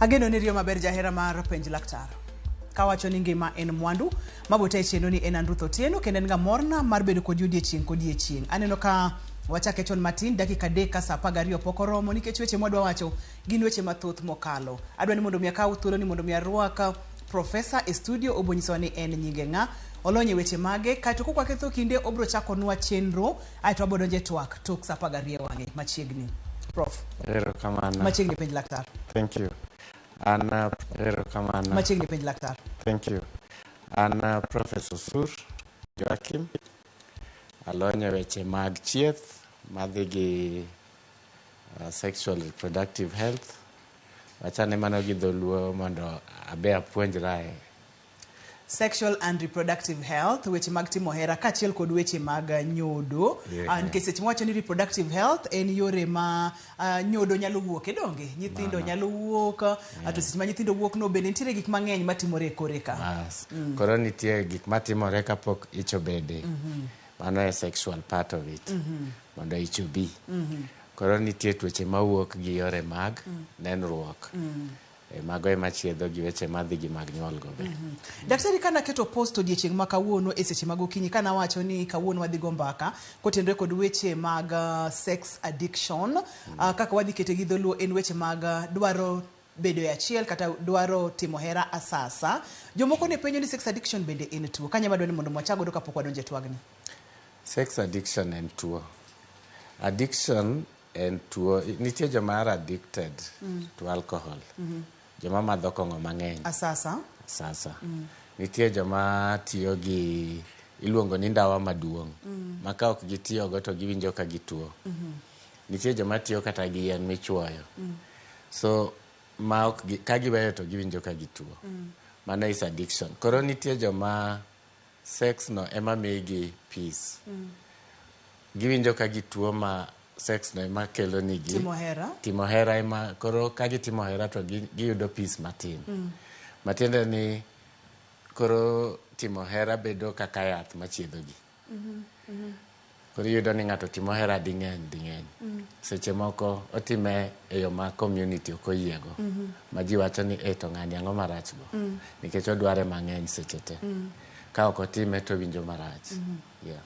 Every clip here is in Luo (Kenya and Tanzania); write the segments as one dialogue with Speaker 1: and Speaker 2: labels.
Speaker 1: Ageno ni riyo maber jahera mar Penj Laktar. Kawacho ni ngima en mwandu, mabota e chenro ni en an Ruth Otieno kendo en ga morna mar bedo kodi odiechieng' kodiechieng'. Aneno ka wachake chon matin, dakika 3 ka saa 12 pok oromo nikech weche mwadwa wacho gin weche mathoth mokalo. Adwa ni mondo mi akaw thuolo ni mondo mi arwak Profesa e studio, obiro nyisowa ni en nyinge ng'a, olony e weche mage, kaeto kok waketho kinde obiro chakonwa chenro aeto wabiro donjo e twak tok saa 12 wang'e machiegni. Prof.
Speaker 2: Erokamano.
Speaker 1: Machiegni Penj Laktar.
Speaker 2: Thank you. An erokamano.
Speaker 1: Machiegni Penj Laktar.
Speaker 2: Thank you. An Professor Osur Joachim. Alony e weche mag chieth madhi gi sexual reproductive health. Wachane mano gi dholuo mondo abe apuonjrae.
Speaker 1: Sexual and reproductive health, weche mag timo hera kaachiel kod weche mag nyodo. Nikech seche mwawacho ni reproductive health en yore ma nyodo nyalo wuok e donge, nyithindo nyalo wuok, to seche ma nyithindo wuok no bende nitiere gik mang'eny matimore e kore ka.
Speaker 2: Bas. Koro nitie gik matimore kapok ich obede. Mano e sexual part of it. Mondo ich obi. Koro nitie tuoche mawuok gi yore mag nenruok. Mago ema chiedho gi weche madhi gi mag nyuol go be.
Speaker 1: Daktari, kana keto post odiechieng' ma kawuono e seche mag okinyi kana wacho ni kawuono wadhi go mbaka kotenore kod weche mag sex addiction, kaka wadhi kete gi dholuo en weche mag dwaro bedo e achiel kata dwaro timo hera asasa. Jomoko ne penjo ni sex addiction bende en tuo. Kanye madwa ni mondo wachak godo kapok wadonjo e twagni.
Speaker 2: Sex addiction en tuo. Addiction en tuo. Nitie joma are addicted to alcohol. Joma madho kong'o mang'eny.
Speaker 1: Asasa.
Speaker 2: Sasa. Nitie joma tiyo gi iluongo ni ndawa maduong'. Ma ka ok gitiyogo to giwinjo ka gituo. Nitie joma tiyo kata gi yien michuoyo. So ma ok gi, ka giweyo to giwinjo ka gituo. Mano is addiction. Koro nitie joma sex no ema migi peace. Giwinjo ka gituo ma sex no ema kelo nigi
Speaker 1: Timo hera.
Speaker 2: Timo hera ema koro ka gitimo hera to giyudo peace matin. Matiende ni koro timo hera bedo kaka yath machiedho gi. Koro iyudo ni ng'ato timo hera ding'eny ding'eny. Seche moko otime e yo ma community ok oyiego. Ma ji wacho ni to ng'ani ang'o marach go. Nikech odware mang'eny seche te. Ka ok otime to owinjo marach. Yeah.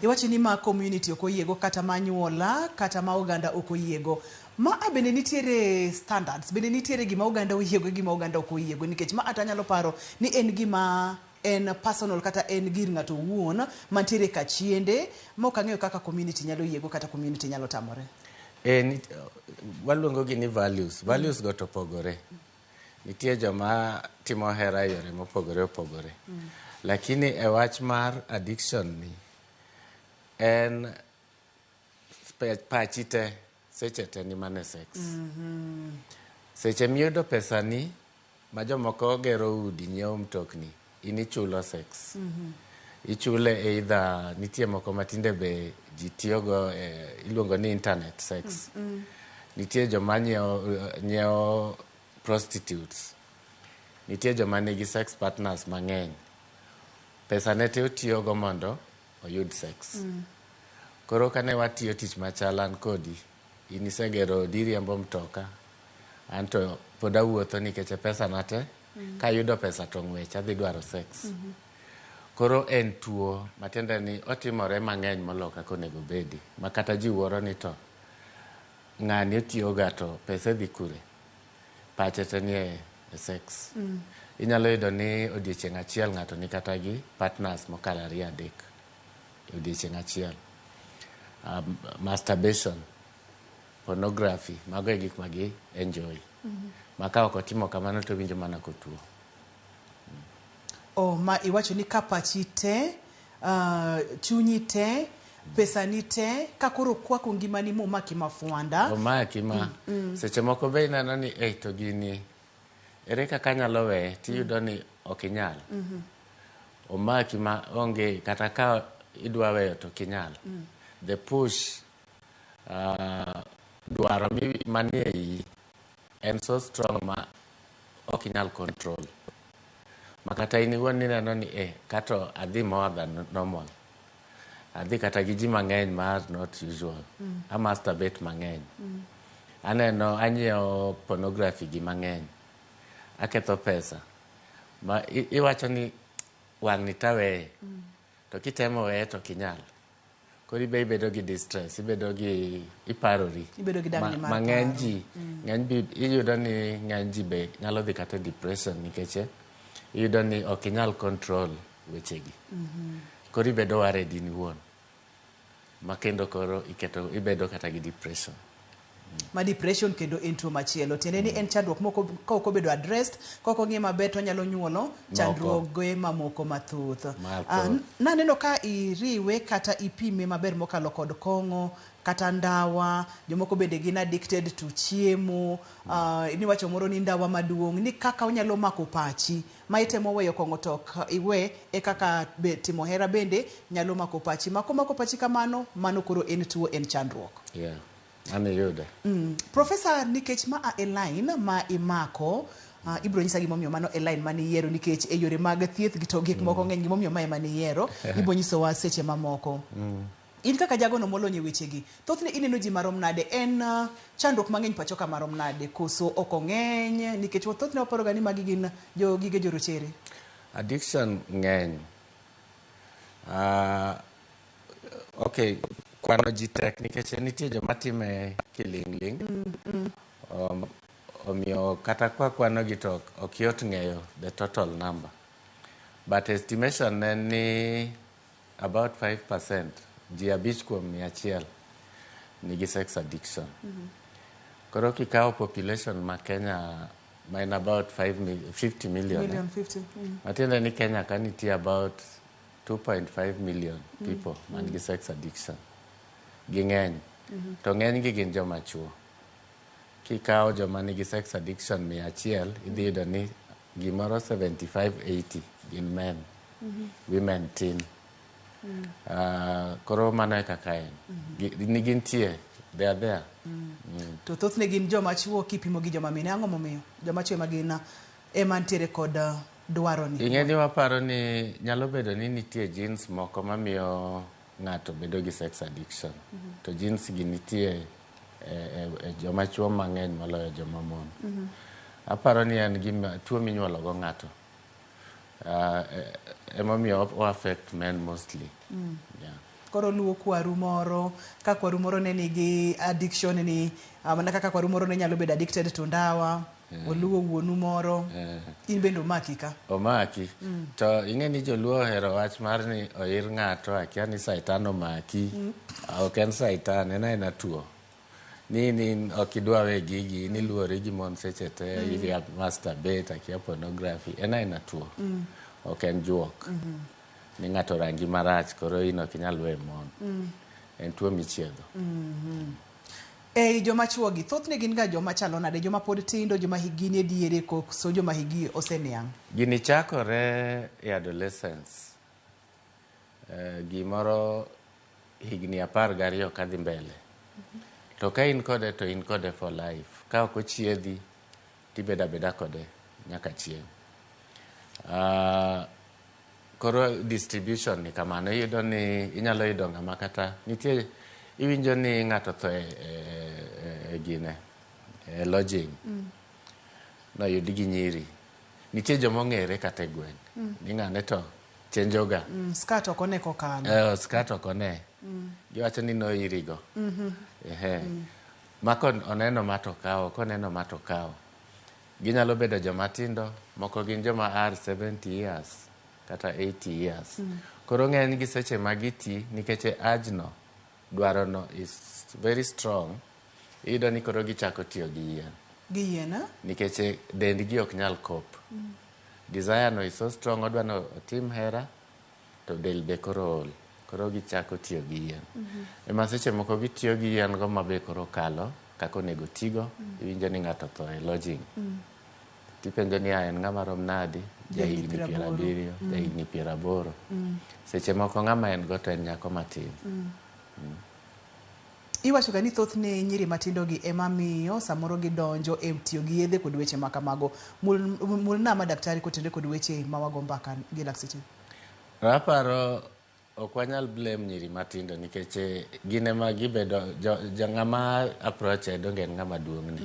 Speaker 1: Iwacho ni ma community ok oyiego kata ma anyuola kata ma oganda ok oyiego. Ma a bende nitiere standards, bende nitiere gima oganda oyiego gi gima oganda ok oyiego nikech ma ata anyalo paro ni en gima en personal kata en gir ng'ato owuon mantiere kachiende ma ok ang'eyo kaka community nyalo yiego kata community nyalo tamore.
Speaker 2: Waluongo gi ni values. Values go to opogore. Nitie joma timo hera e yore mopogore opogore. Lakini e wach mar addiction ni en pachi te seche te ni mana e sex. Seche miyudo pesani ma jomoko gero udi, nyiewo mtokni, in ichulo sex. Ichule either nitie moko matinde be ji tiyogo iluongo ni internet sex. Nitie joma nyiewo prostitutes. Nitie joma nigi sex partners mang'eny. Pesa ne te otiyogo mondo oyud sex. Koro kane watiyo tich machal an kodi, in isegero odi iriembo mtoka, anto pod awuotho nikech e pesa na te, kayudo pesa to ng'wech adhi dwaro sex. Koro en tuo matiende ni otimore mang'eny moloyo kaka onego obedi. Ma kata ji wuoro ni to ng'ani otiyoga to pesa dhi kure? Pache te nie e sex. Inyalo yudo ni odiechieng' achiel ng'ato ni kata gi partners mokalo 2 3 e odiechieng' achiel. Masturbation, pornography, mago e gik ma gi enjoy. Ma ka ok otimo kamano to owinjo mana kotuo.
Speaker 1: Oh, ma iwacho ni ka pachi te, chunyi te, pesani te, ka koro kwako ngimani momaki mafwanda.
Speaker 2: Omaki ma. Seche moko be ineno ni to gini ere kaka anyalo weye tiyudo ni ok inyal. Omaki ma onge kata ka idwa weyo to ok inyal. The push, dwaro manie iyi en so strong ma ok inyal control. Ma kata in iwuon ineno ni kato adhi more than normal. Adhi kata gi ji mang'eny ma are not usual. A masturbate mang'eny. Aneno anyiewo pornography gi mang'eny. Aketho pesa. Ma iwacho ni wang' ni taweye. To kitemo weye to ok inyal. Koro ibe ibedo gi distress, ibedo gi iparori.
Speaker 1: Ibedo gi dangni mar
Speaker 2: ma ng'eny
Speaker 1: paro.
Speaker 2: ji ng'eny bi iyudo ni ng'eny ji be nyalo dhi kata e depression nikech iyudo ni ok inyal control wechegi. Koro ibedo worried in iwuon. Ma kendo koro iketo ibedo kata gi depression.
Speaker 1: Ma depression kendo en tuo machielo, tiende ni en chandruok moko ka ok obedo addressed, ka ok ong'i maber, to onyalo nyuolo chandruoge mamoko mathoth.
Speaker 2: Mathoth.
Speaker 1: Naneno ka iriwe kata ipime maber mokalo kod kong'o kata ndawa. Jomoko bende gin addicted to chiemo. Niwacho moro ni ndawa maduong' ni kaka onyalo mako pachi ma itemo weyo kong'o to ok iwe, e kaka be timo hera bende nyalo mako pachi ma komako pachi kamano, mano koro en tuo, en chandruok.
Speaker 2: Yeah. Mano iyude.
Speaker 1: Profesa, nikech ma e line ma imako, ibiro nyisa gimomiyo mano e line mane iyiero, nikech e yore mag thieth gi to gik moko ng'eny, gimomiyo ma ema niyiero ibiro nyisowa seche mamoko. In kaka jagono molony e wechegi, thothne ineno ji marom nade? En chandruok mang'eny pacho ka marom nade, koso ok ong'eny? Nikech thothne waparo ga ni magi gin jo gige jorochere.
Speaker 2: Addiction ng'eny. Okay, kwano ji tek nikech nitie joma time kiling'ling'. Omiyo kata kwa kwano gi to ok yot ng'eyo the total number. But estimation en ni about 5%, ji 5 kuom 100 nigi sex addiction. Koro kikawo population ma Kenya ma en about 5 50 million,
Speaker 1: Million 50.
Speaker 2: Matiende ni Kenya ka nitie about 2.5 million people man gi sex addiction. Ging'eny. To ng'enygi gin joma chuo. Kikawo joma nigi sex addiction 100, idhi yudo ni gimoro 75 80 gin men. Women tin. Koro mano e kaka en. Ni gintie, they are there.
Speaker 1: To thothne gin joma chuo kipimo gi joma mine. Ang'o momiyo joma chuo ema gin ema ntiere kod dwaro ni?
Speaker 2: Ing'e ni waparo ni nyalo bedo ni nitie genes moko mamiyo ng'ato bedo gi sex addiction. To genes gi nitie e joma chuo mang'eny moloyo joma mon. Aparo ni en gima tuo minyuolo go ng'ato. Emomiyo o affect men mostly. Yeah.
Speaker 1: Koro luwo kwaru moro, ka kwaru moro ne nigi addiction ni, mana kaka kwaru moro ne nyalo bedo addicted to ndawa, oluwo wuonu moro, in bende omaki ka.
Speaker 2: Omaki. To ing'e ni joluo ohero wach mar ni oir ng'ato, akia ni saitan omaki. Ok en saitan, en aena tuo. Ni ok idwa we gigi, in iluwori gi mon seche te, mm. masturbate, akia pornography, en aena tuo. Ok en juok. Ni ng'ato rangi marach, koro in ok inyal we mon. En tuo michiedho.
Speaker 1: Ei joma chuo gi, thothne gin ga joma chalo nade? Joma pod tindo, joma hikgi nie diere, koso joma hikgi oseniang'?
Speaker 2: Gini chakore e adolescence. Gimoro higni 12 kadhi mbele. To ka in kode to in kode for life. Ka ok ochiedhi, tibedo abeda kode nyaka chieng'. Koro distribution ni kamano, iyudo ni inyalo yudo ng'ama kata nitie, iwinjo ni ng'ato otho e gine e lodging, noyud gi nyiri. Nitie joma ong'ere kata e gweng' ni ng'ane to chenjoga.
Speaker 1: Skirt ok one kokalo.
Speaker 2: Skirt ok one. Giwacho ni noirigo. Ehe. Ma oneno ma to kawo, koneno ma to kawo. Ginyalo bedo joma tindo, moko gin joma are 70 years kata 80 years. Koro ng'eny gi seche ma giti nikech urge no, dwaro no is very strong, iyudo ni koro gichako tiyo gi yien.
Speaker 1: Gi yien, eh?
Speaker 2: Nikech dendgi ok nyal cope. Desire no is so strong, odwa ni otim hera, to del be koro ol. Koro gichako tiyo gi yien. Ema seche moko gitiyo gi yien go ma be koro kalo kaka onego tigo, iwinjo ni ng'ato otho e lodging. Tipenjo ni en ng'ama rom nadi? Jahigni
Speaker 1: 80.
Speaker 2: 70, jahigni 80. Seche moko ng'ama en go to en nyako matin.
Speaker 1: Iwacho ga ni thothne nyiri matindo gi ema miyo samoro gidonjo e tiyo gi yedhe kod weche ma kamago. Mulna ma daktari kotenore kod weche ma wago mbaka gi lakseche.
Speaker 2: Aparo Ok wanyal blame nyiri matindo nikech gin ema gibedo jo ng'ama approach donge en ng'ama duong' ni.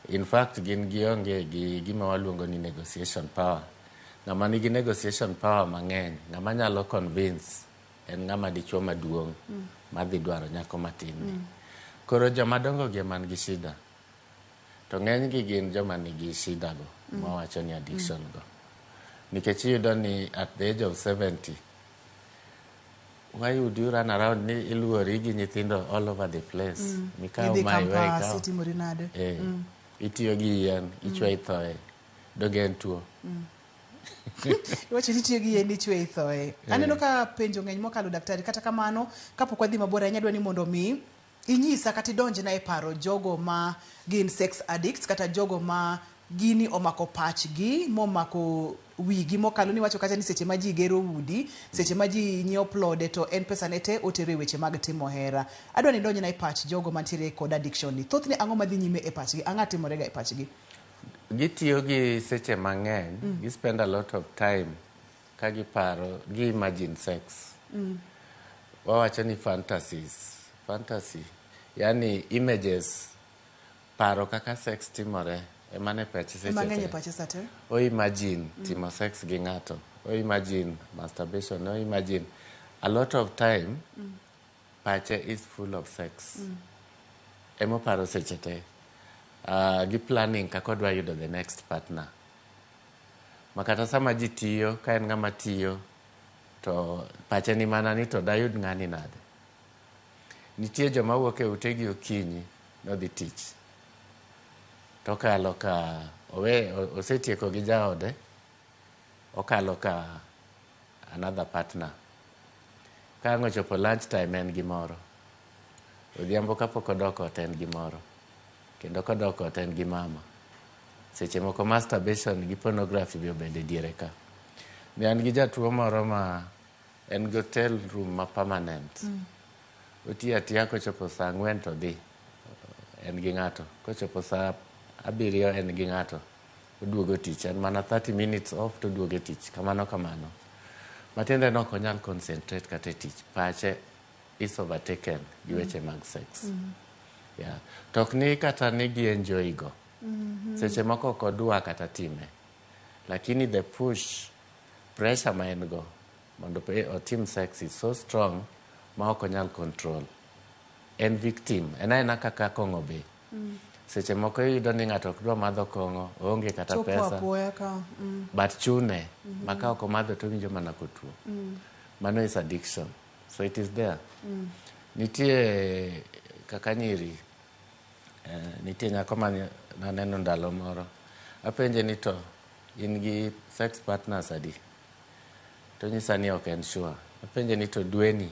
Speaker 2: In fact, gin gionge gi gima waluongo ni negotiation power. Ng'ama nigi negotiation power mang'eny, ng'ama nyalo convince en ng'ama dichuo maduong' madhi dwaro nyako matin ni. Koro joma dongo gi ema nigi shida. To ng'eny gi gin joma nigi shida go, mawacho ni addiction go. Nikech iyudo ni at the age of 70, why would you run around ni iluori gi nyithindo all over the place? Mikawo
Speaker 1: Idhi
Speaker 2: ma iwe
Speaker 1: campus,
Speaker 2: ikawo.
Speaker 1: itimori nade?
Speaker 2: Itiyo gi yien, ichwe ithoe. Donge en tuo?
Speaker 1: Iwacho ni itiyo gi yien ichwe ithoe. Aneno ka penjo ng'eny mokalo, daktari. Kata kamano, kapok wadhi mabor ahinya, adwa ni mondo mi inyisa kata idonjna e paro jogo ma gin sex addicts kata jogo ma gini omako pachgi momako wigi mokalo ni wacho kacha ni seche ma ji gero udi, seche ma ji nyiewo plode, to en pesa ne te otero e weche mag timo hera. Adwa ni idonjna e pach jogo mantiere kod addiction ni. Thothne ang'o madhi nyime e pachgi? Ang'o timorega e pachgi?
Speaker 2: Gitiyo gi seche mang'eny, gi spend a lot of time ka giparo, gi imagine sex. Wawacho ni fantasies, fantasy, yani images, paro kaka sex timore ema ne pache seche
Speaker 1: Mang'eny e
Speaker 2: te.
Speaker 1: pache sa te.
Speaker 2: O imagine timo sex gi ng'ato, o imagine masturbation, o imagine a lot of time pache is full of sex. Emoparo seche te. Gi planning kaka odwa yudo the next partner. Ma kata sama ji tiyo, ka en ng'ama tiyo, to pache ni mana ni to dayud ng'ani nade. Nitie joma wuok e utegi okinyi nodhi tich. Tokalo ka owe osetieko gi jaode, okalo ka another partner. Ka ang' ochopo lunch time en gi moro. Odhiambo kapok odok ot en gi moro. Kendo kodok ot en gi mama. Seche moko masturbation gi pornography be obedo e diere ka. Ne an gi jatuo moro ma en gi hotel room ma permanent. Otiyo atiya, kochopo saa 4 to dhi. En gi ng'ato. Kochopo saa 7 en gi ng'ato. Oduogo tich. En mana 30 minutes off to oduogo e tich. Kamano kamano. Matiende ni ok onyal concentrate kata e tich. Pache is overtaken gi weche mag sex. Yeah. To ok ni kata ni gi enjoy go. Seche moko ok odwa kata time. Lakini the push, pressure ma en go mondo otim sex is so strong ma ok onyal control. En victim. En aena kaka kong'o be. Seche moko iyudo ni ng'ato ok dwa madho kong'o, oonge kata
Speaker 1: Chopo
Speaker 2: pesa.
Speaker 1: apoya ka.
Speaker 2: But chune, ma ka ok omadho to owinjo mana kotuo. Mano is addiction. So it is there. Nitie kaka nyiri, nitie nyako mane naneno ndalo moro. Apenje ni to in gi sex partners adi? To onyisa ni ok en sure. Apenje ni to dweni,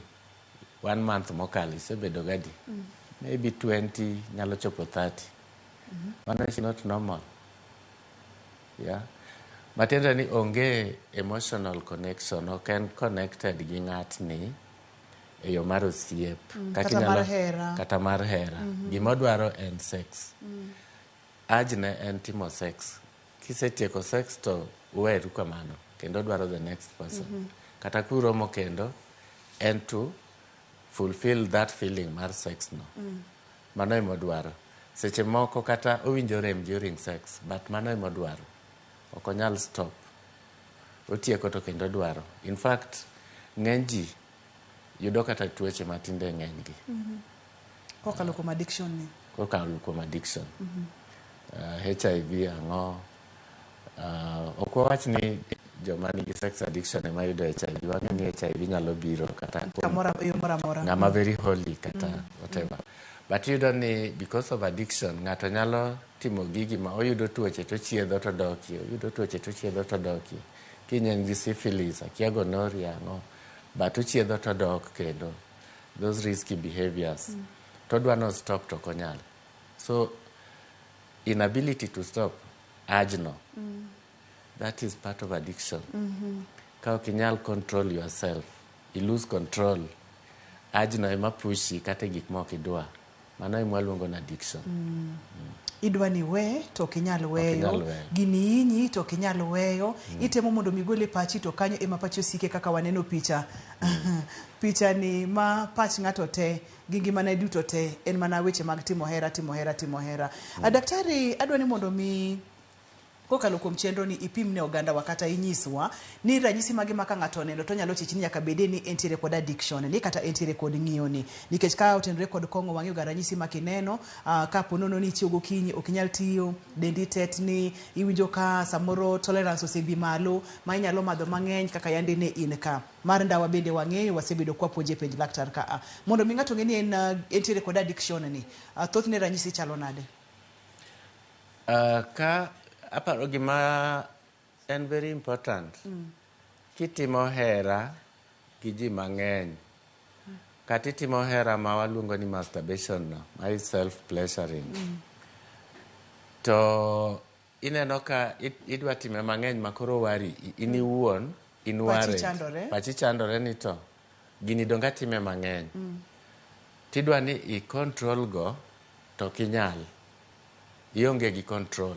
Speaker 2: one month mokalo isebedo gadi? Maybe 20, nyalo chopo 30. Mano is not normal. Yeah. Matiende ni onge emotional connection, ok en connected gi ng'atni e yo mar osiep. Kaka
Speaker 1: Kata mar hera.
Speaker 2: Kata mar hera. Gima odwaro en sex. Urge ne en timo sex. Kisetieko sex to uweru kamano. Kendo odwaro the next person. Kata kuromo kendo, en to fulfill that feeling mar sex no. Mano ema odwaro. Seche moko kata owinjo rem during sex, but mano ema odwaro. Ok onyal stop. Otieko to kendo odwaro. In fact, ng'eny ji yudo kata tuoche matinde ng'eny gi.
Speaker 1: Kokalo kuom addiction ni.
Speaker 2: Kokalo kuom addiction. HIV ang'o. Ok wawach ni joma nigi sex addiction ema yudo HIV. Wang'e ni HIV nyalo biro kata kuom
Speaker 1: Kamora, e yo moro amora.
Speaker 2: ng'ama very holy kata whatever. But iyudo ni because of addiction, ng'ato nyalo timo gigi ma oyudo tuoche to chiedho to dokie, oyudo tuoche to chiedho to dokie. Kiny en gi syphilis, akia gonorrhea ang'o, but ochiedho to dok kendo. Those risky behaviors. To odwa no stop to ok onyal. So inability to stop urge no. That is part of addiction. Ka ok inyal control yourself, you lose control. Urge no ema pushi kata e gik ma ok idwa. Mano ema waluongo ni addiction.
Speaker 1: Idwa ni we to ok inyal weyo.
Speaker 2: Inyal weyo.
Speaker 1: Gini hinyi to ok inyal weyo. Itemo mondo mi igol e pachi to kanyo ema pachi osike kaka waneno picha. Picha ni ma pach ng'ato te gi ngimane duto te en mana weche mag timo hera, timo hera, timo hera. Daktari, adwa ni mondo mi kokalo kuom chenro ni ipim ne oganda wa kata inyiswa ni ranyisi mage ma ka ng'ato oneno to nyalo chich ni nyaka bedie ni entiere kod addiction ni kata entiere kod ng'iyo ni, nikech ka otenore kod kong'o wang'eyo ga ranyisi ma kineno ka po nono ni ichiew gokinyi ok inyal tiyo, dendi tetni, iwinjo ka samoro tolerance osedhi malo ma inyalo madho mang'eny kaka yande ne in ka. Mar ndawa bende wang'eyo, wasebedo kwapuonje penj laktar ka a. Mondo mi ng'ato ng'e ni en entiere kod addiction ni, thothne ranyisi chalo nade?
Speaker 2: Ka aparo gima en very important, kitimo hera gi ji mang'eny kata itimo hera ma waluongo ni masturbation no, ma is self pleasuring, to ineno ka idwa time mang'eny ma koro wari in iwuon in
Speaker 1: Pachi
Speaker 2: worried.
Speaker 1: Chandore.
Speaker 2: Pachi chandore ni to gini donge atime mang'eny, tidwa ni i control go to ok inyal, ionge gi control.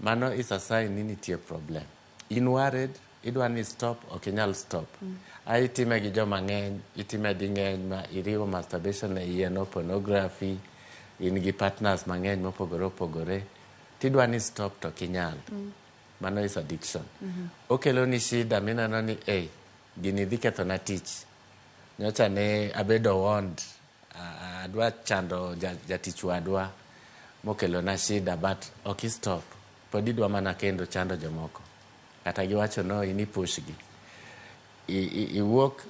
Speaker 2: Mano is a sign ni nitie problem. In worried, idwa ni stop, ok inyal stop. A itime gi joma ng'eny, itime ding'eny ma iriwo masturbation e iye no, pornography, in gi partners mang'eny mopogore opogore, tidwa ni stop to ok inyal. Mano is addiction. Okelo ni shida mineno ni ei gini dhi kethona tich. Nyocha ne abedo warned, adwa chando jatich wadwa mokelona shida, but ok i stop, pod idwa mana kendo chando jomoko kata giwacho no in ipush gi. Iwuok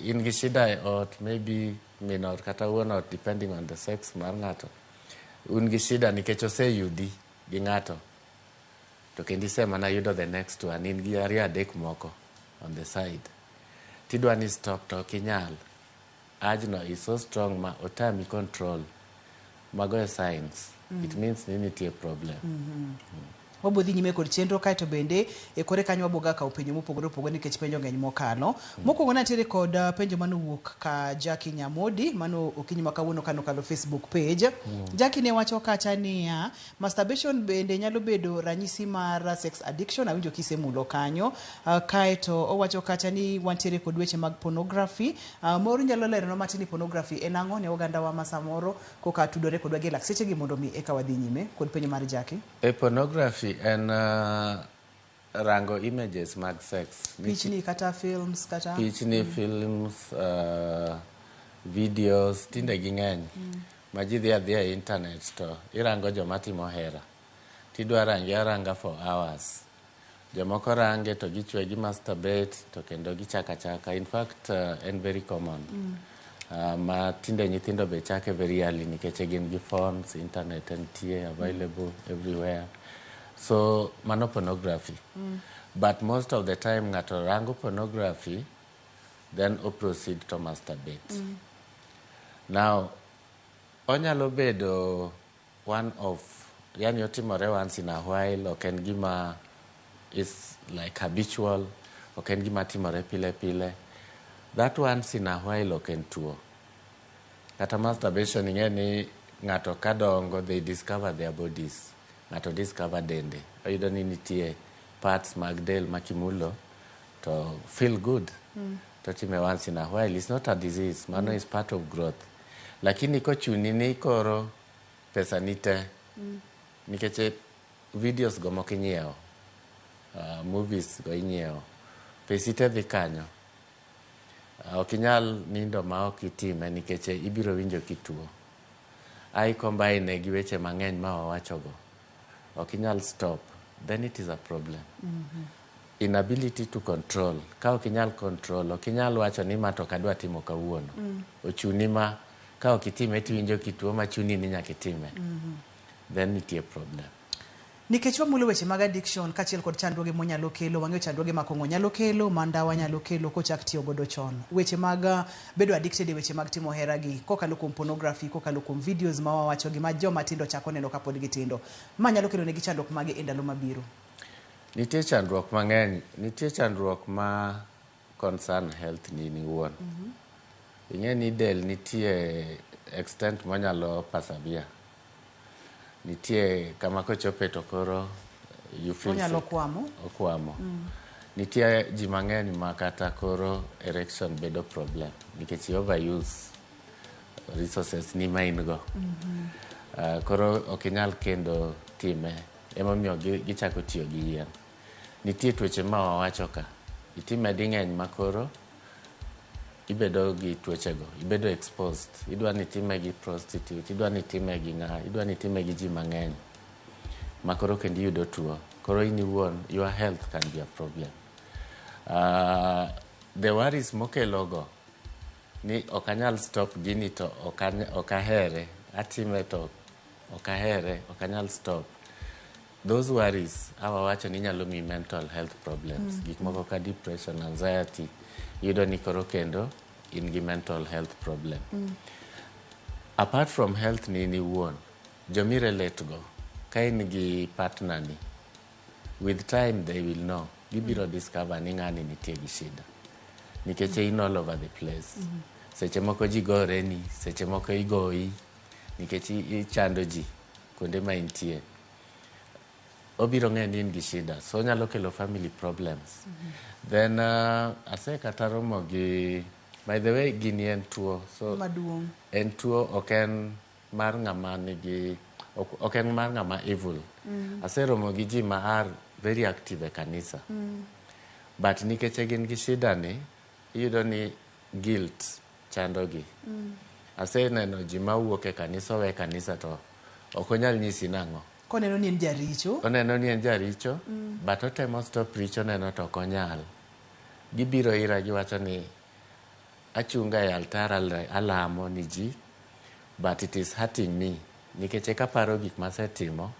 Speaker 2: in gi shida e ot, maybe min ot kata wuon ot, depending on the sex mar ng'ato, un gi shida nikech oseyudi gi ng'ato to kendo isemana yudo the next one, in gi ariyo adek moko on the side, tidwa ni stop to ok inyal. Urge no is so strong ma otami control. Mago e signs. It means ni nitie problem.
Speaker 1: Wabiro dhi nyime kod chenro kaeto bende e kore kanyo waboga kawo penjo mopogore opogore nikech penjo ng'eny mokalo. Mokwongo nantiere kod penjo manowuok ka Jackie Nyamodi mano okinyi ma kawuono kanokalo Facebook page. Jackie ne wacho kacha niya, masturbation bende nyalo bedo ranyisi mar sex addiction, awinjo kisemulo kanyo. Kaeto owacho kacha ni wantiere kod weche mag pornography. Moro nyalo leronwa matin ni pornography en ang'o ne ogandawa ma samoro koka tudore kodwa gi lak sechegi mondo mi eka wadhi nyime kod penjo mar Jackie.
Speaker 2: E pornography en rango images mag sex.
Speaker 1: Pichni kata films kata
Speaker 2: Pichni, films, videos, tinde ging'eny. Ma ji dhi adhiya e internet to irango joma timo hera. Tidwa range aranga for hours. Jomoko range to gichwe gi masturbate to kendo gichako achaka. In fact, en very common. Ma tinde nyithindo be chake very early nikech gin gi phones, internet entie available everywhere. So mano pornography. But most of the time ng'ato rango pornography, then o proceed to masturbate. Now, onyalo bedo one of, yani otimore once in a while, ok en gima is like habitual, ok en gima timore pile pile. That once in a while ok en tuo. Kata masturbation, ing'e ni ng'ato kadongo, they discover their bodies. Ng'ato discover dende. Oyudo ni nitie parts mag del ma kimulo to feel good. To time once in a while. It's not a disease. Mano is part of growth. Lakini kochuni ni koro pesa ni te, nikech videos go moko inyiewo, movies go inyiewo, pesi te dhi kanyo. Ok inyal nindo ma ok itime nikech ibiro winjo kituo. Ai combine gi weche mang'eny ma wawachogo. Ok inyal stop. Then it is a problem. Inability to control. Ka ok inyal control, ok inyal wacho ni ma to ok adwa timo kawuono. Ochuni ma ka ok itime tiwinjo kituo ma chuni ni nyaka itime. Then nitie problem.
Speaker 1: Nikech wamulo weche mag addiction kaachiel kod chandruoge monyalo kelo, wang'eyo chandruoge ma kong'o nyalo kelo, ma ndawa nyalo kelo kochak tiyo godo chon. Weche mag bedo addicted e weche mag timo hera gi, kokalo kuom pornography, kokalo kuom videos ma wawacho gi ma joma tindo chako neno kapod gitindo. Ma nyalo kelo negi chandruok mage e ndalo mabiro?
Speaker 2: Nitie chandruok mang'eny. Nitie chandruok ma concern health ni in iwuon. Ing'e ni del nitie extent monyalo persevere. Nitie kama kochope to koro you feel
Speaker 1: Onyalo
Speaker 2: sick.
Speaker 1: kwamo.
Speaker 2: Okwamo. Nitie ji mang'eny ma kata koro erection bedo problem nikech i overuse resources ni ma in go. Koro ok inyal kendo time, emomiyo gichako tiyo gi yien. Nitie tuoche ma wawacho ka, itime ding'eny ma koro ibedo gi tuochego, ibedo exposed. Idwa ni itime gi prostitute, idwa ni itime gi ng'a, idwa ni itime gi ji mang'eny ma koro kendo iyudo tuo. Koro in iwuon, your health can be a problem. The worries mokelogo ni ok anyal stop gini to ok ahere, atime to ok ahere, ok anyal stop. Those worries, awa wacho ni nyalo miyi mental health problems. Gik moko ka depression, anxiety, iyudo ni koro kendo in gi mental health problem. Apart from health ni in iwuon, jomi relate go, ka in gi partner ni, with time they will know. Gibiro discover ni ng'ani nitie gi shida. Nikech in all over the place. Seche moko ji gore ni, seche moko igoyi, nikech ichando ji kuonde ma intie. Obiro ng'eyo ni in gi shida, so onyalo kelo family problems. Then ase kata romo gi, by the way, gini en tuo. So
Speaker 1: Maduong'.
Speaker 2: En tuo, ok en mar ng'ama nigi, ok en mar ng'ama evil. Aseromo gi ji ma are very active e kanisa. But nikech gin gi shida ni, iyudo ni guilt chando gi. Aseneno ji mawuok e kanisa, owe kanisa to ok onyal nyisi nang'o.
Speaker 1: Koneno ni en jaricho.
Speaker 2: Oneno ni en jaricho, but otemo stop richo neno to ok onyal. Gibiro ira giwacho ni achunga e altar alamo ni ji, but it is hurting me. Nikech eka paro gik masetimo,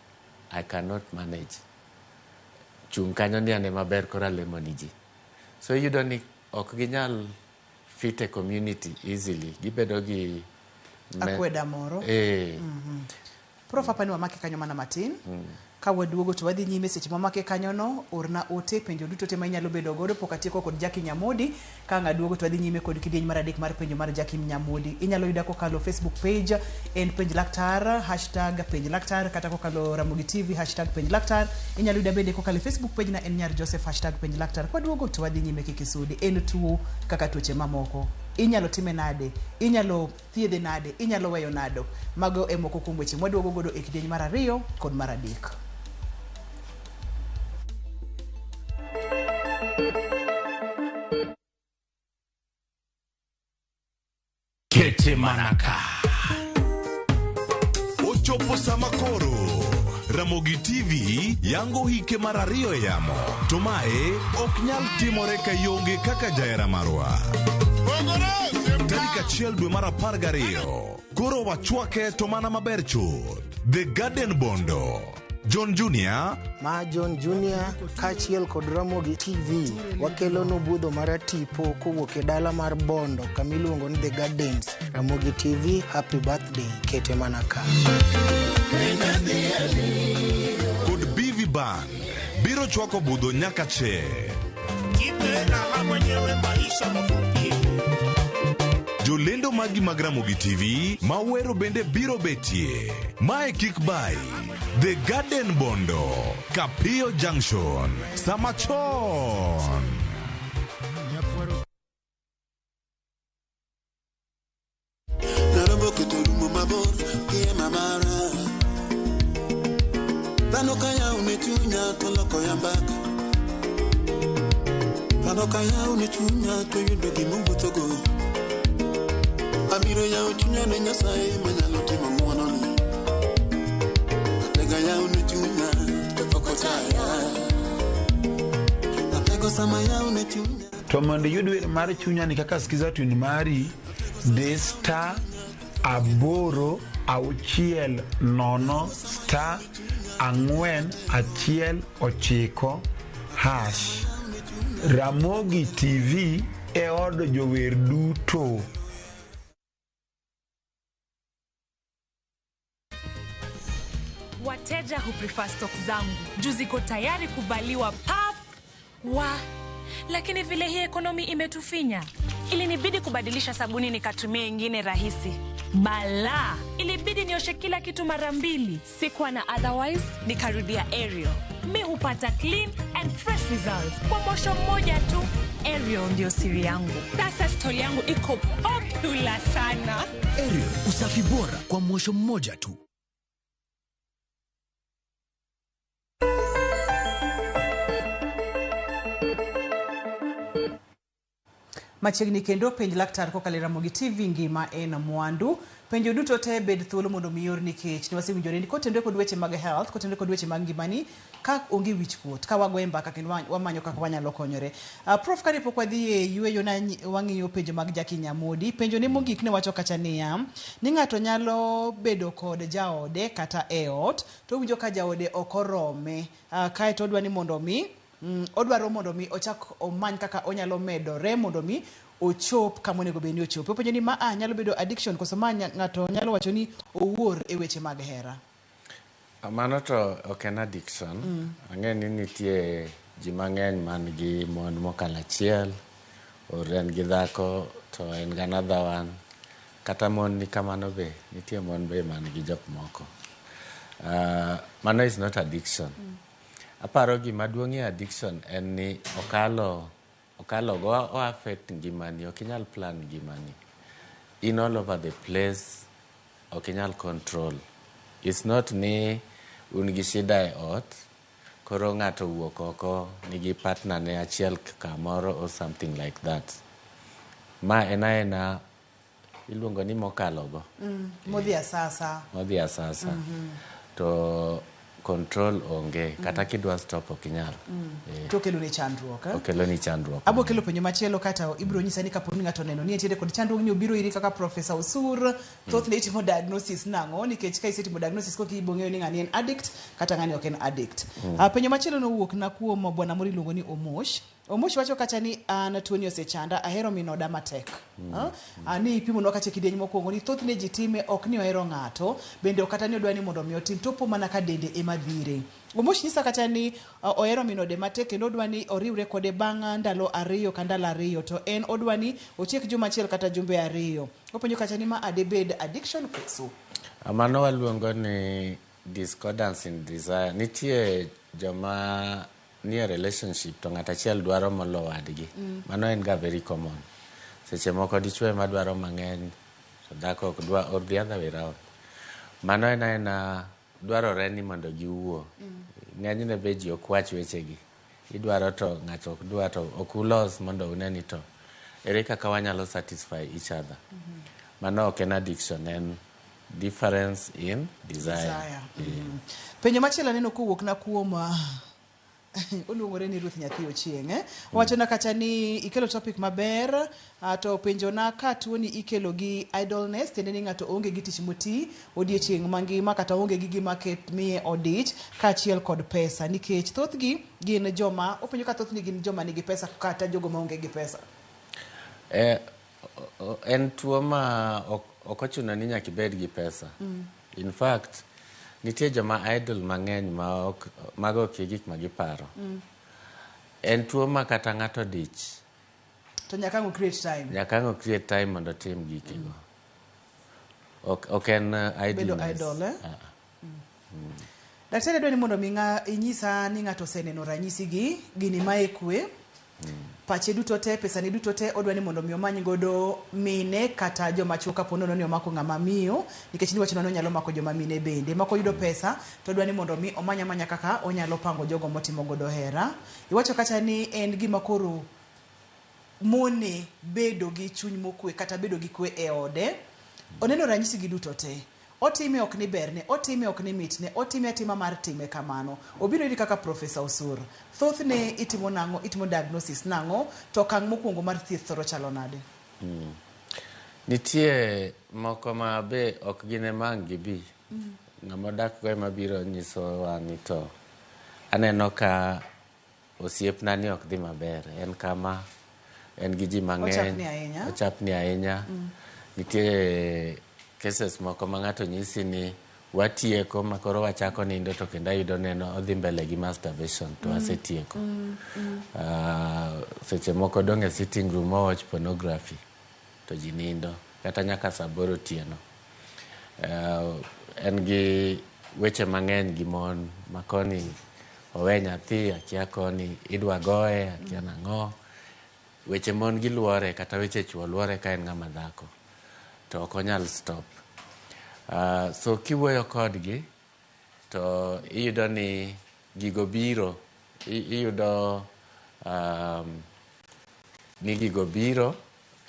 Speaker 2: I cannot manage. Chung' kanyo ni ane maber koro alemo ni ji. So iyudo ni ok ginyal fit e community easily. Gibedo gi
Speaker 1: akweda moro. Prof, apa ni wamake kanyo mana matin. Ka waduogo to wadhi nyime seche mamake kanyono, orna ote penjo duto te ma inyalo bedo godo pok atieko kod Jackie Nyamodi. Ka ang' aduogo to wadhi nyime kod kidieny mar adek mar penjo mar Jackie Nyamodi. Inyalo yuda kokalo Facebook page en Penj Laktar, hashtag Penj Laktar, kata kokalo Ramogi TV, hashtag Penj Laktar. Inyalo yuda bende kokalo e Facebook page na en Nyar Joseph, hashtag Penj Laktar. Kwaduogo to wadhi nyime kik isudi. En tuo kaka tuoche mamoko. Inyalo time nade? Inyalo thiedhe nade? Inyalo weyo nado? Mago e moko kuom weche mwaduogo godo e kidieny mar ariyo kod mar adek.
Speaker 3: Kete manaka.
Speaker 4: Ochopo sama koro Ramogi TV yango hike mar ariyo e yamo. To mae ok nyal timore ka ionge kaka jahera marwa. Tarik 1 dwe mar 12. Koro wachwake to mana maber chuth. The Garden Bondo. John Junior.
Speaker 5: Ma John Junior kaachiel kod Ramogi TV wakelonu budho mar tipo kowuok e dala mar Bondo kama iluongo ni The Gardens. Ramogi TV, happy birthday, kete mana ka.
Speaker 4: Kod BV Band biro chwako budho nyaka che. Jolendo magi mag Ramogi TV mawero bende biro betie. Mae kik bai. The Garden Bondo, Kapio Junction, sama chon.
Speaker 6: Narombo keto rumo mabor gi hema mara. Dhano ka yaw ne chunya to loko ya mbaka. Dhano ka yaw ne chunya to yudo gima owuothogo. Abiro yawo chunya ne Nyasaye manyalo timo ng'wononi. Atega yaw ne chunya to pok otaya. Atego sama yaw ne chunya.
Speaker 7: To mondo iyud wer mar chunya ni kaka skiza tune mari, di star 8 6 0 star 4 1 9 hash. Ramogi TV e od jower duto.
Speaker 8: Wateja huprefer stock zangu juu ziko tayari kuvaliwa pap wa, lakini vile hii ekonomi imetufinya, ilinibidi kubadilisha sabuni nikatumia ingine rahisi. Bala, ilibidi Ilibidi nioshe kila kitu mara mbili. Sikuwa na otherwise, nikarudia Ariel. Mi hupata clean and fresh results kwa mwosho mmoja tu. Ariel ndio siri yangu. Sasa stori yangu iko popular sana.
Speaker 3: Ariel, usafi bora kwa mwosho mmoja tu.
Speaker 1: Machiegni kendo penj laktar kokalo e Ramogi TV ngima en mwandu. Penjo duto te bed thuolo mondo mi ior nikech ne wasewinjore ni kotenore kod weche mag health, kotenore kod weche mag ngimani, ka onge wich kuot, ka wagoye mbaka kendo wamanyo kaka wanyalo konyore. Prof, kane pok wadhi e yueyo na wang'iyo penjo mag Jackie Nyamodi, penjo ne mogik ne wacho kacha niya, ni ng'ato nyalo bedo kod jaode kata e ot, to owinjo ka jaode ok orome, kaeto odwa ni mondo mi odwaro mondo mi ochak omany kaka onyalo medore mondo mi ochop kama onego bed ni ochope. Openjo ni ma nyalo bedo addiction koso ma ng'ato nyalo wacho ni owuor e weche mag hera.
Speaker 2: Mano to ok en addiction. Ang'e ni nitie ji mang'eny man gi mon mokalo achiel, or en gi dhako to en gi another one. Kata mon ni kamano be, nitie mon be man gi jok moko. Mano is not addiction. Aparo gima duong' e addiction en ni okalo go o affect ngimani, ok inyal plan ngimani. In all over the place, ok inyal control. It's not ni un gi shida e ot, koro ng'ato wuok oko nigi partner ne achiel kamoro or something like that. Ma en aena iluongo ni mokalo go.
Speaker 1: Modhi asasa.
Speaker 2: Modhi asasa. To control onge, kata kidwa stop ok inyal.
Speaker 1: To okelo ni chandruok.
Speaker 2: Okelo ni chandruok.
Speaker 1: Abo kelo penjo machielo kata ibiro nyisa ni kapo ni ng'ato oneno ni entiere kod chandruok ni obiro iri kaka Professor Osur, thothne itimo diagnosis nang'o, nikech ka isetimo diagnosis koka ibiro ng'eyo ni ng'ani en addict kata ng'ani ok en addict. Penjo machielo nowuok na kuom bwana moro iluongo ni Omosh. Omosh wacho kacha ni an tuoni osechanda, ahero min oda matek. Ni ipimonwa kacha kidieny mokwongo ni thothne ji time ok ni ohero ng'ato, bende ok kata ni odwa ni mondo mi otim, to opo mana ka dende ema dhire. Omosh nyisa kacha ni ohero min ode matek kendo odwa ni oriwre kode bang' ndalo 2 ka ndalo 2, to en odwa ni otiek juma achiel kata jumbe 2. Openjo kacha ni ma adebed addiction koso?
Speaker 2: Mano waluongo ni discordance in desire. Nitie joma nie relationship to ng'at achiel dwaro molo wadgi. Mano en ga very common. Seche moko dichwo ema dwaro mang'eny to dhako ok dwa, or the other way round. Mano en aena dwarore ni mondo giwuo. Ng'enyne be ji ok wach wechegi. Idwaro to ng'ato ok dwa, to ok ulos mondo une ni to ere kaka wanyalo satisfy each other. Mano ok en addiction, en difference in desire.
Speaker 1: Penjo machielo aneno kowuok na kuom oluongore ni Ruth Nyathi Ochieng'. Owachona kacha ni ikelo topic maber, to penjona ka tuoni ikelo gi idleness, tiende ni ng'ato onge gi tich moti odiechieng' mangima kata onge gi gima miye odich kaachiel kod pesa, nikech thothgi gin joma openjo ka thothgi gin joma nigi pesa kata jogo maonge gi pesa.
Speaker 2: En tuo ma ok ochuno ni nyaka ibed gi pesa. In fact, nitie joma idle mang'eny ma ok mago ok gik ma giparo. En tuo ma kata ng'ato dich
Speaker 1: to nyaka ang' create time.
Speaker 2: Nyaka ang' create time mondo otim gikego. Ok en idleness.
Speaker 1: Bedo idle, eh? Daktari dwa ni mondo mi inyisa ni ng'ato oseneno ranyisi gi, gini mae kwe. Pache duto te, pesane duto te, odwa ni mondo mi omany godo mine kata joma chuo kapo nono ni omako ng'ama miyo, nikech niwacho ni onyalo mako joma mine bende. Mako yudo pesa, to odwa ni mondo mi omany amanya kaka onyalo pango jogo motimo godo hera. Iwacho kacha ni en gima koro mone bedo gi chuny mokwe kata bedo gi kwe e ode. Oneno ranyisi gi duto te. Otime ok ni berne, otime ok ni mitne, otime atima mar time kamano. Obiro iri kaka Professor Osur. Thothne itimo nang'o, itimo diagnosis nang'o, to okang' mokwongo mar thieth thoro chalo nade?
Speaker 2: Nitie moko ma be ok gin ema ang' gibi. Ng'ama odak go ema biro nyisowa ni to aneno ka osiepna ni ok dhi maber. En kama, en gi ji mang'eny.
Speaker 1: Ochapni ahinya.
Speaker 2: Ochapni ahinya. Nitie cases moko ma ng'ato nyisi ni watieko ma koro wachako nindo to kendo ayudo neno odhi mbele gi masturbation to asetieko. Seche moko dong' e sitting room o watch pornography to ji nindo kata nyaka saa 8 otieno. En gi weche mang'eny gi mon ma koni owe nyathi, akia koni idwa goye, akia nang'o. Weche mon giluore kata weche chuo luore ka en ng'ama dhako to ok onyal stop. So kiwuoyo kodgi to iyudo ni gigo biro, iyudo ni gigo biro,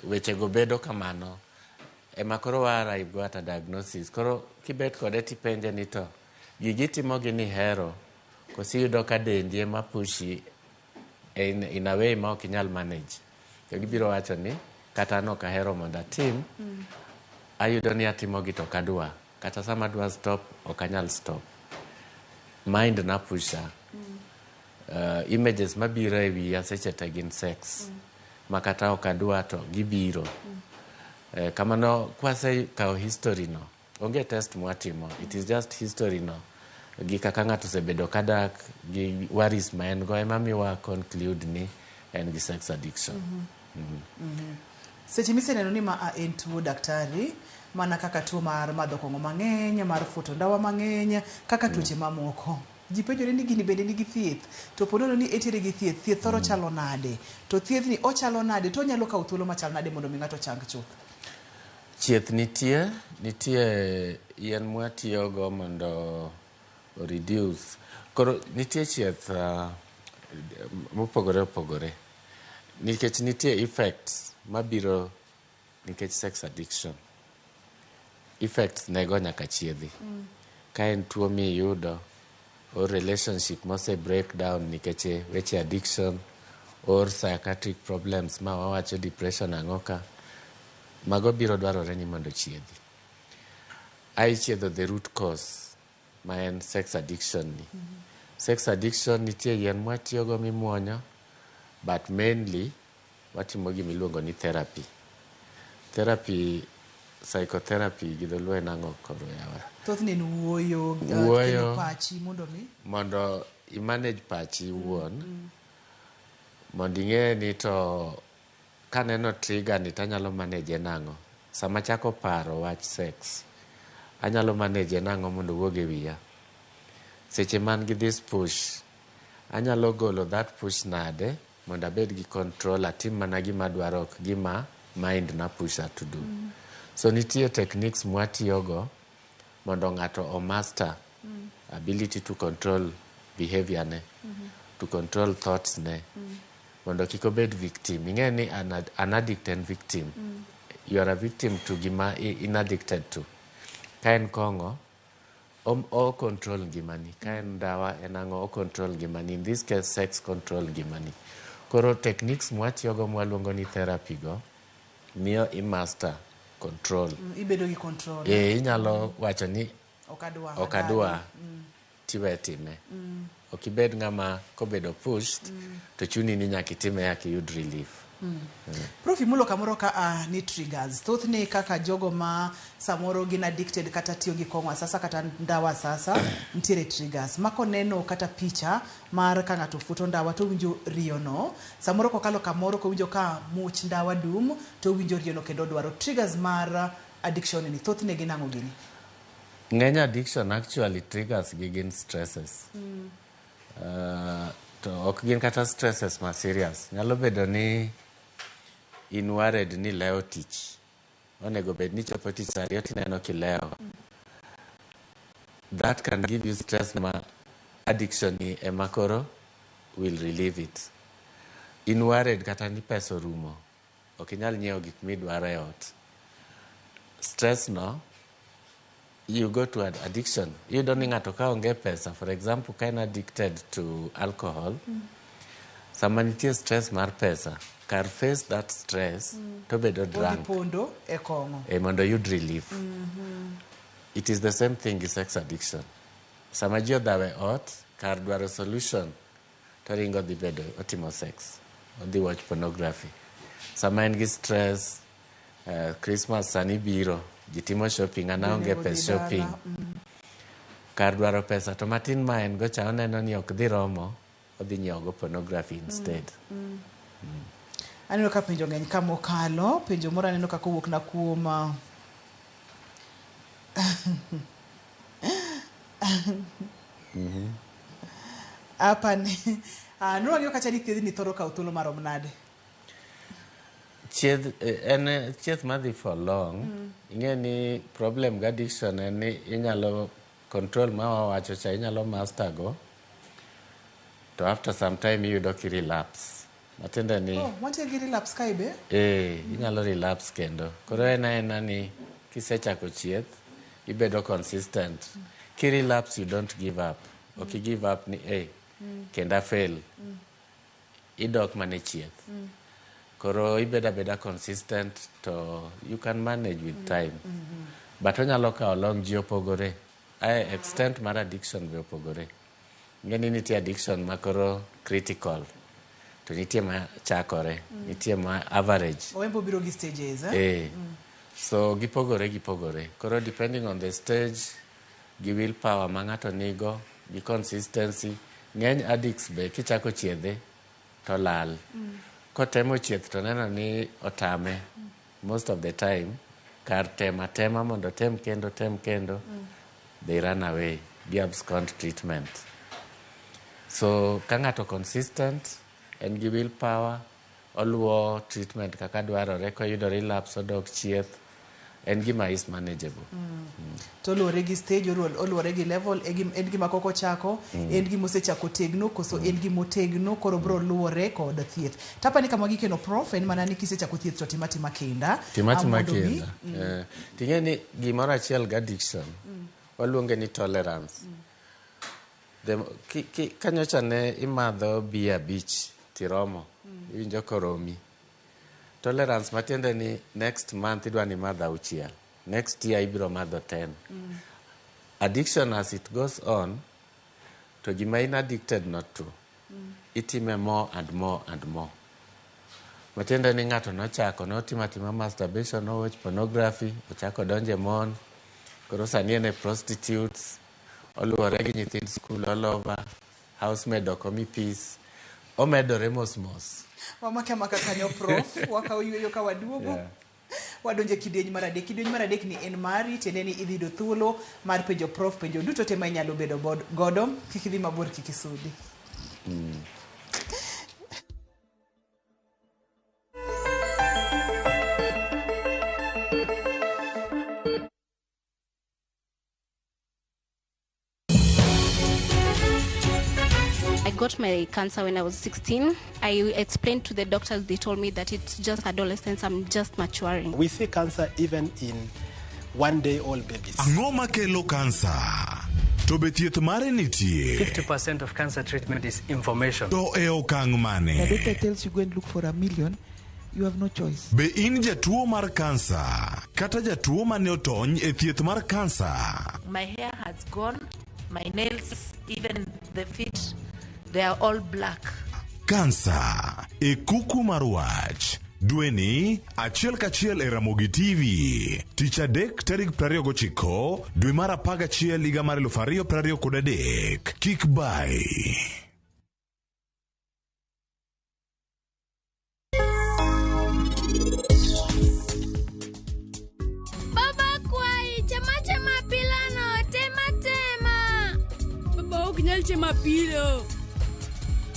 Speaker 2: wechego bedo kamano ema koro wa arrive go at a diagnosis. Koro kibet kode tipenje ni to gigi timogi ni hero koso iyudo ka dendi ema pushi in a way ma ok inyal manage. To gibiro wacho ni kata an ok ahero mondo atim, ayudo ni atimogi to ok adwa. Kata sama adwa stop, ok anyal stop. Mind na pusha. Images mabiro e wiya seche te gin sex. Ma kata ok adwa to gibiro. Kamano kwasekawo history no, onge test mwatimo, it is just history no. Gi kaka ng'ato osebedo kadak, gi worries ma en go ema miwa conclude ni en gi sex addiction.
Speaker 1: Seche miseneno ni ma a en tuo, daktari, mana kaka tuo mar madho kong'o mang'eny, mar futo ndawa mang'eny, kaka tuoche mamoko. Ji penjore ni gini bende nigi thieth. To po nono ni entiere gi thieth, thieth thoro chalo nade? To thiethni ochalo nade? To onyalo kawo thuolo machal nade mondo mi ng'ato chang chuth?
Speaker 2: Thieth nitie, nitie yien mwatiyogo mondo o reduce. Koro nitie thieth mopogore opogore. Nikech nitie effects mabiro nikech sex addiction. Effects nego nyaka chiedhi. Ka en tuo miyudo or relationship mose break down nikech weche addiction or psychiatric problems ma wawacho depression ang'o ka, mago biro dwarore ni mondo chiedhi. Ai chiedho the root cause ma en sex addiction ni. Sex addiction nitie yien mwatiyogo mimuonyo, but mainly watimo gima iluongo ni therapy. Therapy, psychotherapy gi dholuo en ang'o koro yawa?
Speaker 1: Thothne en wuoyo,
Speaker 2: Wuoyo.
Speaker 1: kelo pachi mondo mi
Speaker 2: Mondo i manage pachi iwuon, mondo ing'e ni to kaneno trigger ni tanyalo manage nang'o. Sama achako paro wach sex, anyalo manage nang'o mondo owuog e wiya. Seche man gi this push, anyalo golo that push nade mondo abed gi control, atim mana gima adwaro, ok gima mind na pusha to do. So nitie techniques mwatiyogo mondo ng'ato o master ability to control behavior ne, to control thoughts ne, mondo kik obed victim. Ing'e ni an addict en victim. You are a victim to gima in addicted to. Ka en kong'o, o control ngimani. Ka en ndawa en ang'o, o control ngimani. In this case, sex control ngimani. Koro techniques mwatiyogo mwaluongo ni therapy go, miyo i master control.
Speaker 1: Ibedo gi control.
Speaker 2: E, inyalo wacho ni
Speaker 1: Ok adwa.
Speaker 2: ok adwa, tiwe time. Ok ibed ng'ama kobedo pushed, to chuni ni nyaka itime nyaka iyud relief.
Speaker 1: Prof, imulo kamoro ka a ni triggers. Thothne kaka jogo ma samoro gin addicted kata tiyo gi kong'o asasa kata ndawa asasa, nitiere triggers. Ma koneno kata picha mar ka ng'ato futo ndawa to owinjo riyo no. Samoro kokalo kamoro kowinjo ka much ndawa dum to owinjo riyo no kendo odwaro. Triggers mar addiction ni thothne gin ang'o gini?
Speaker 2: Ng'eny addiction actually triggers gi gin stresses. To ok gin kata stresses ma serious. Nyalo bedo ni in worried ni lewo tich. Onego bed ni chopo tich saa 2 tineno kilewo. That can give you stress ma addiction ni ema koro will relieve it. In worried kata ni pesa orumo. Ok inyal nyiewo gik midwaro e ot. Stress no, you go to an addiction. Iyudo ni ng'ato ka onge pesa, for example, ka en addicted to alcohol, sama nitie stress mar pesa, kar face that stress, to bedo
Speaker 1: Odhi
Speaker 2: drunk.
Speaker 1: pondo e kong'o.
Speaker 2: E mondo oyud relief. It is the same thing gi sex addiction. Sama ji odhaw e ot, kar dwaro solution, to ringo dhi bedo, otimo sex. Odhi watch pornography. Sama en gi stress, Christmas sani biro, ji timo shopping, an aonge
Speaker 1: Onego
Speaker 2: pes
Speaker 1: dhi dala.
Speaker 2: shopping. Kar dwaro pesa to matin ma en go cha oneno ni ok dhi romo, odhi nyiewo go pornography instead.
Speaker 1: Aneno ka penjo ng'eny ka mokalo. Penjo moro aneno ka kowuok na kuom Apani nwang'eyo kacha ni thiedhni thoro kawo thuolo marom nade?
Speaker 2: Chieth en chieth madhi for long. Ing'e ni problem gi addiction en ni inyalo control ma wawacho cha, inyalo master go, to after some time iyudo ki relapse. Matiende ni
Speaker 1: Oh, wantie gi relapse kae be?
Speaker 2: Eh, inyalo relapse kendo. Koro en aena ni kisechako chieth, ibedo consistent. Ki relapse, you don't give up. Ok i give up ni eh, kendo a fail. Idok mana e chieth. Koro ibedo abeda consistent to you can manage with time. But onyalo kawo long, ji opogore. Ae extent mar addiction be opogore. Ing'e ni nitie addiction ma koro critical. To nitie ma chakore, nitie ma average.
Speaker 1: Oembo biro gi stages, eh?
Speaker 2: Eh. So gipogore gipogore. Koro depending on the stage, gi willpower ma ng'ato nigo, gi consistency, ng'eny addicts be kichako chiedhe to lal. Kotemo chieth to neno ni otame. Most of the time, kar temo atema mondo tem kendo tem kendo, they run away, gi abscond treatment. So ka ng'ato consistent, en gi willpower, oluwo treatment kaka dwarore, koyudo relapse odok chieth, en gima is manageable.
Speaker 1: To oluwore gi stage, oluwore gi level, en gima kok ochako, en gima osechako tegno, koso en gima otegno, koro bro luwore kod thieth. Tapani kama gikeno prof, en mana ni kisechako thieth to tim atima kinda.
Speaker 2: Tim atima
Speaker 1: mondo mi-
Speaker 2: kinda. Eh, ting'e ni gimoro achiel gi addiction, waluonge ni tolerance. Ka nyocha ne imadho bia abich tiromo, iwinjo koromi. Tolerance matiende ni next month idwa ni imadh auchiel, next year ibiro madho 10. Addiction as it goes on, to gima in addicted not to, itime more and more and more. Matiende ni ng'ato nochako, notimo atima masturbation, no watch pornography, ochako donje mon, koro sani en e prostitutes, oluwore gi nyithind skul all over, housemaid ok omi peace, omedore mos mos.
Speaker 1: Wamake amaka kanyo prof, wakawo yweyo ka waduogo. Wadonjo e kidieny mar adek. Kidieny mar adek ni en mari, tiende ni idhi yudo thuolo mar penjo prof penjo duto te ma inyalo bedo godo. Kik idhi mabor, kik isudi.
Speaker 9: I got my cancer when I was 16. I explained to the doctors, they told me that it's just adolescence, I'm just maturing.
Speaker 10: We see cancer even in one-day-old babies.
Speaker 4: Ang'o makelo kansa? To be thieth mare nitie?
Speaker 11: 50% of cancer treatment is information.
Speaker 4: To e okang' mane?
Speaker 12: The doctor tells you go and look for 1 million, you have no choice.
Speaker 4: Be in jatuo mar kansa kata jatuo mane otony e thieth mar kansa?
Speaker 13: My hair has gone, my nails, even the feet, they are all black.
Speaker 4: Kansa e kuku mar wach. Dweni achiel kachiel e Ramogi TV. Tich adek tarik 29 dwe mar 11 higa mar 2023. Kik bai.
Speaker 14: Baba kwayi, chema chema apilano, tema tema.
Speaker 15: Baba ok nyal chemo apilo.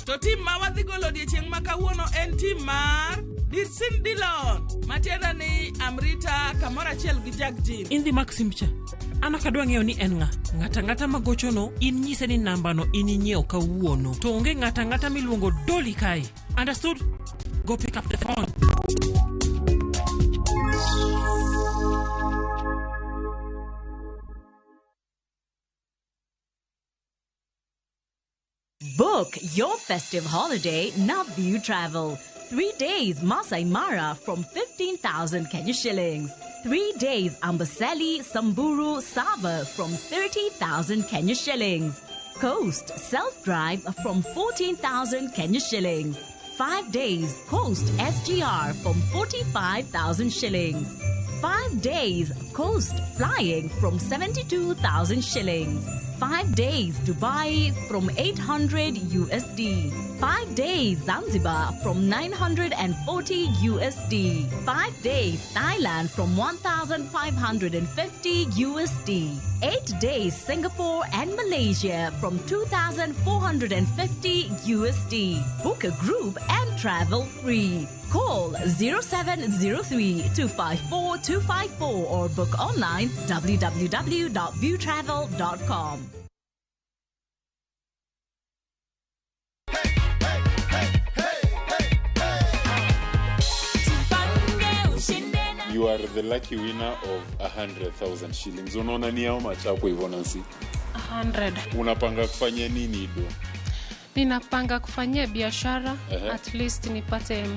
Speaker 16: To tim ma wadhi golo odiechieng' ma kawuono en tim mar Dirsin Dillon, matiende ni Amrita kamoro achiel gi Jack Jim.
Speaker 17: Indhi mak simcha. An ok adwa ng'eyo ni en ng'a. Ng'ata ang'ata magochono, in nyise ni nambano in inyiewo kawuono. To onge ng'ata ang'ata miluongo Dolly kae. Understood? Go pick up the phone.
Speaker 18: Book your festive holiday Naview Travel. 3 days Masai Mara from 15,000 Kenya shillings. 3 days Amboseli, Samburu, Tsavo from 30,000 Kenya shillings. Coast self drive from 14,000 Kenya shillings. 5 days Coast SGR from 45,000 shillings. 5 days Coast flying from 72,000 shillings. 5 days Dubai from 800 USD. 5 days Zanzibar from 940 USD. 5 days Thailand from 1,550 USD. 8 days Singapore and Malaysia from 2,450 USD. Book a group and travel free. Call 0703 254 254 or book online www.viewtravel.com.
Speaker 19: You are the lucky winner of 100,000 shillings. Unaona ni how much hapo hivyo Nancy?
Speaker 20: 100.
Speaker 19: Unapanga kufanya nini do?
Speaker 20: Ninapanga kufanyia biashara. At least nipate.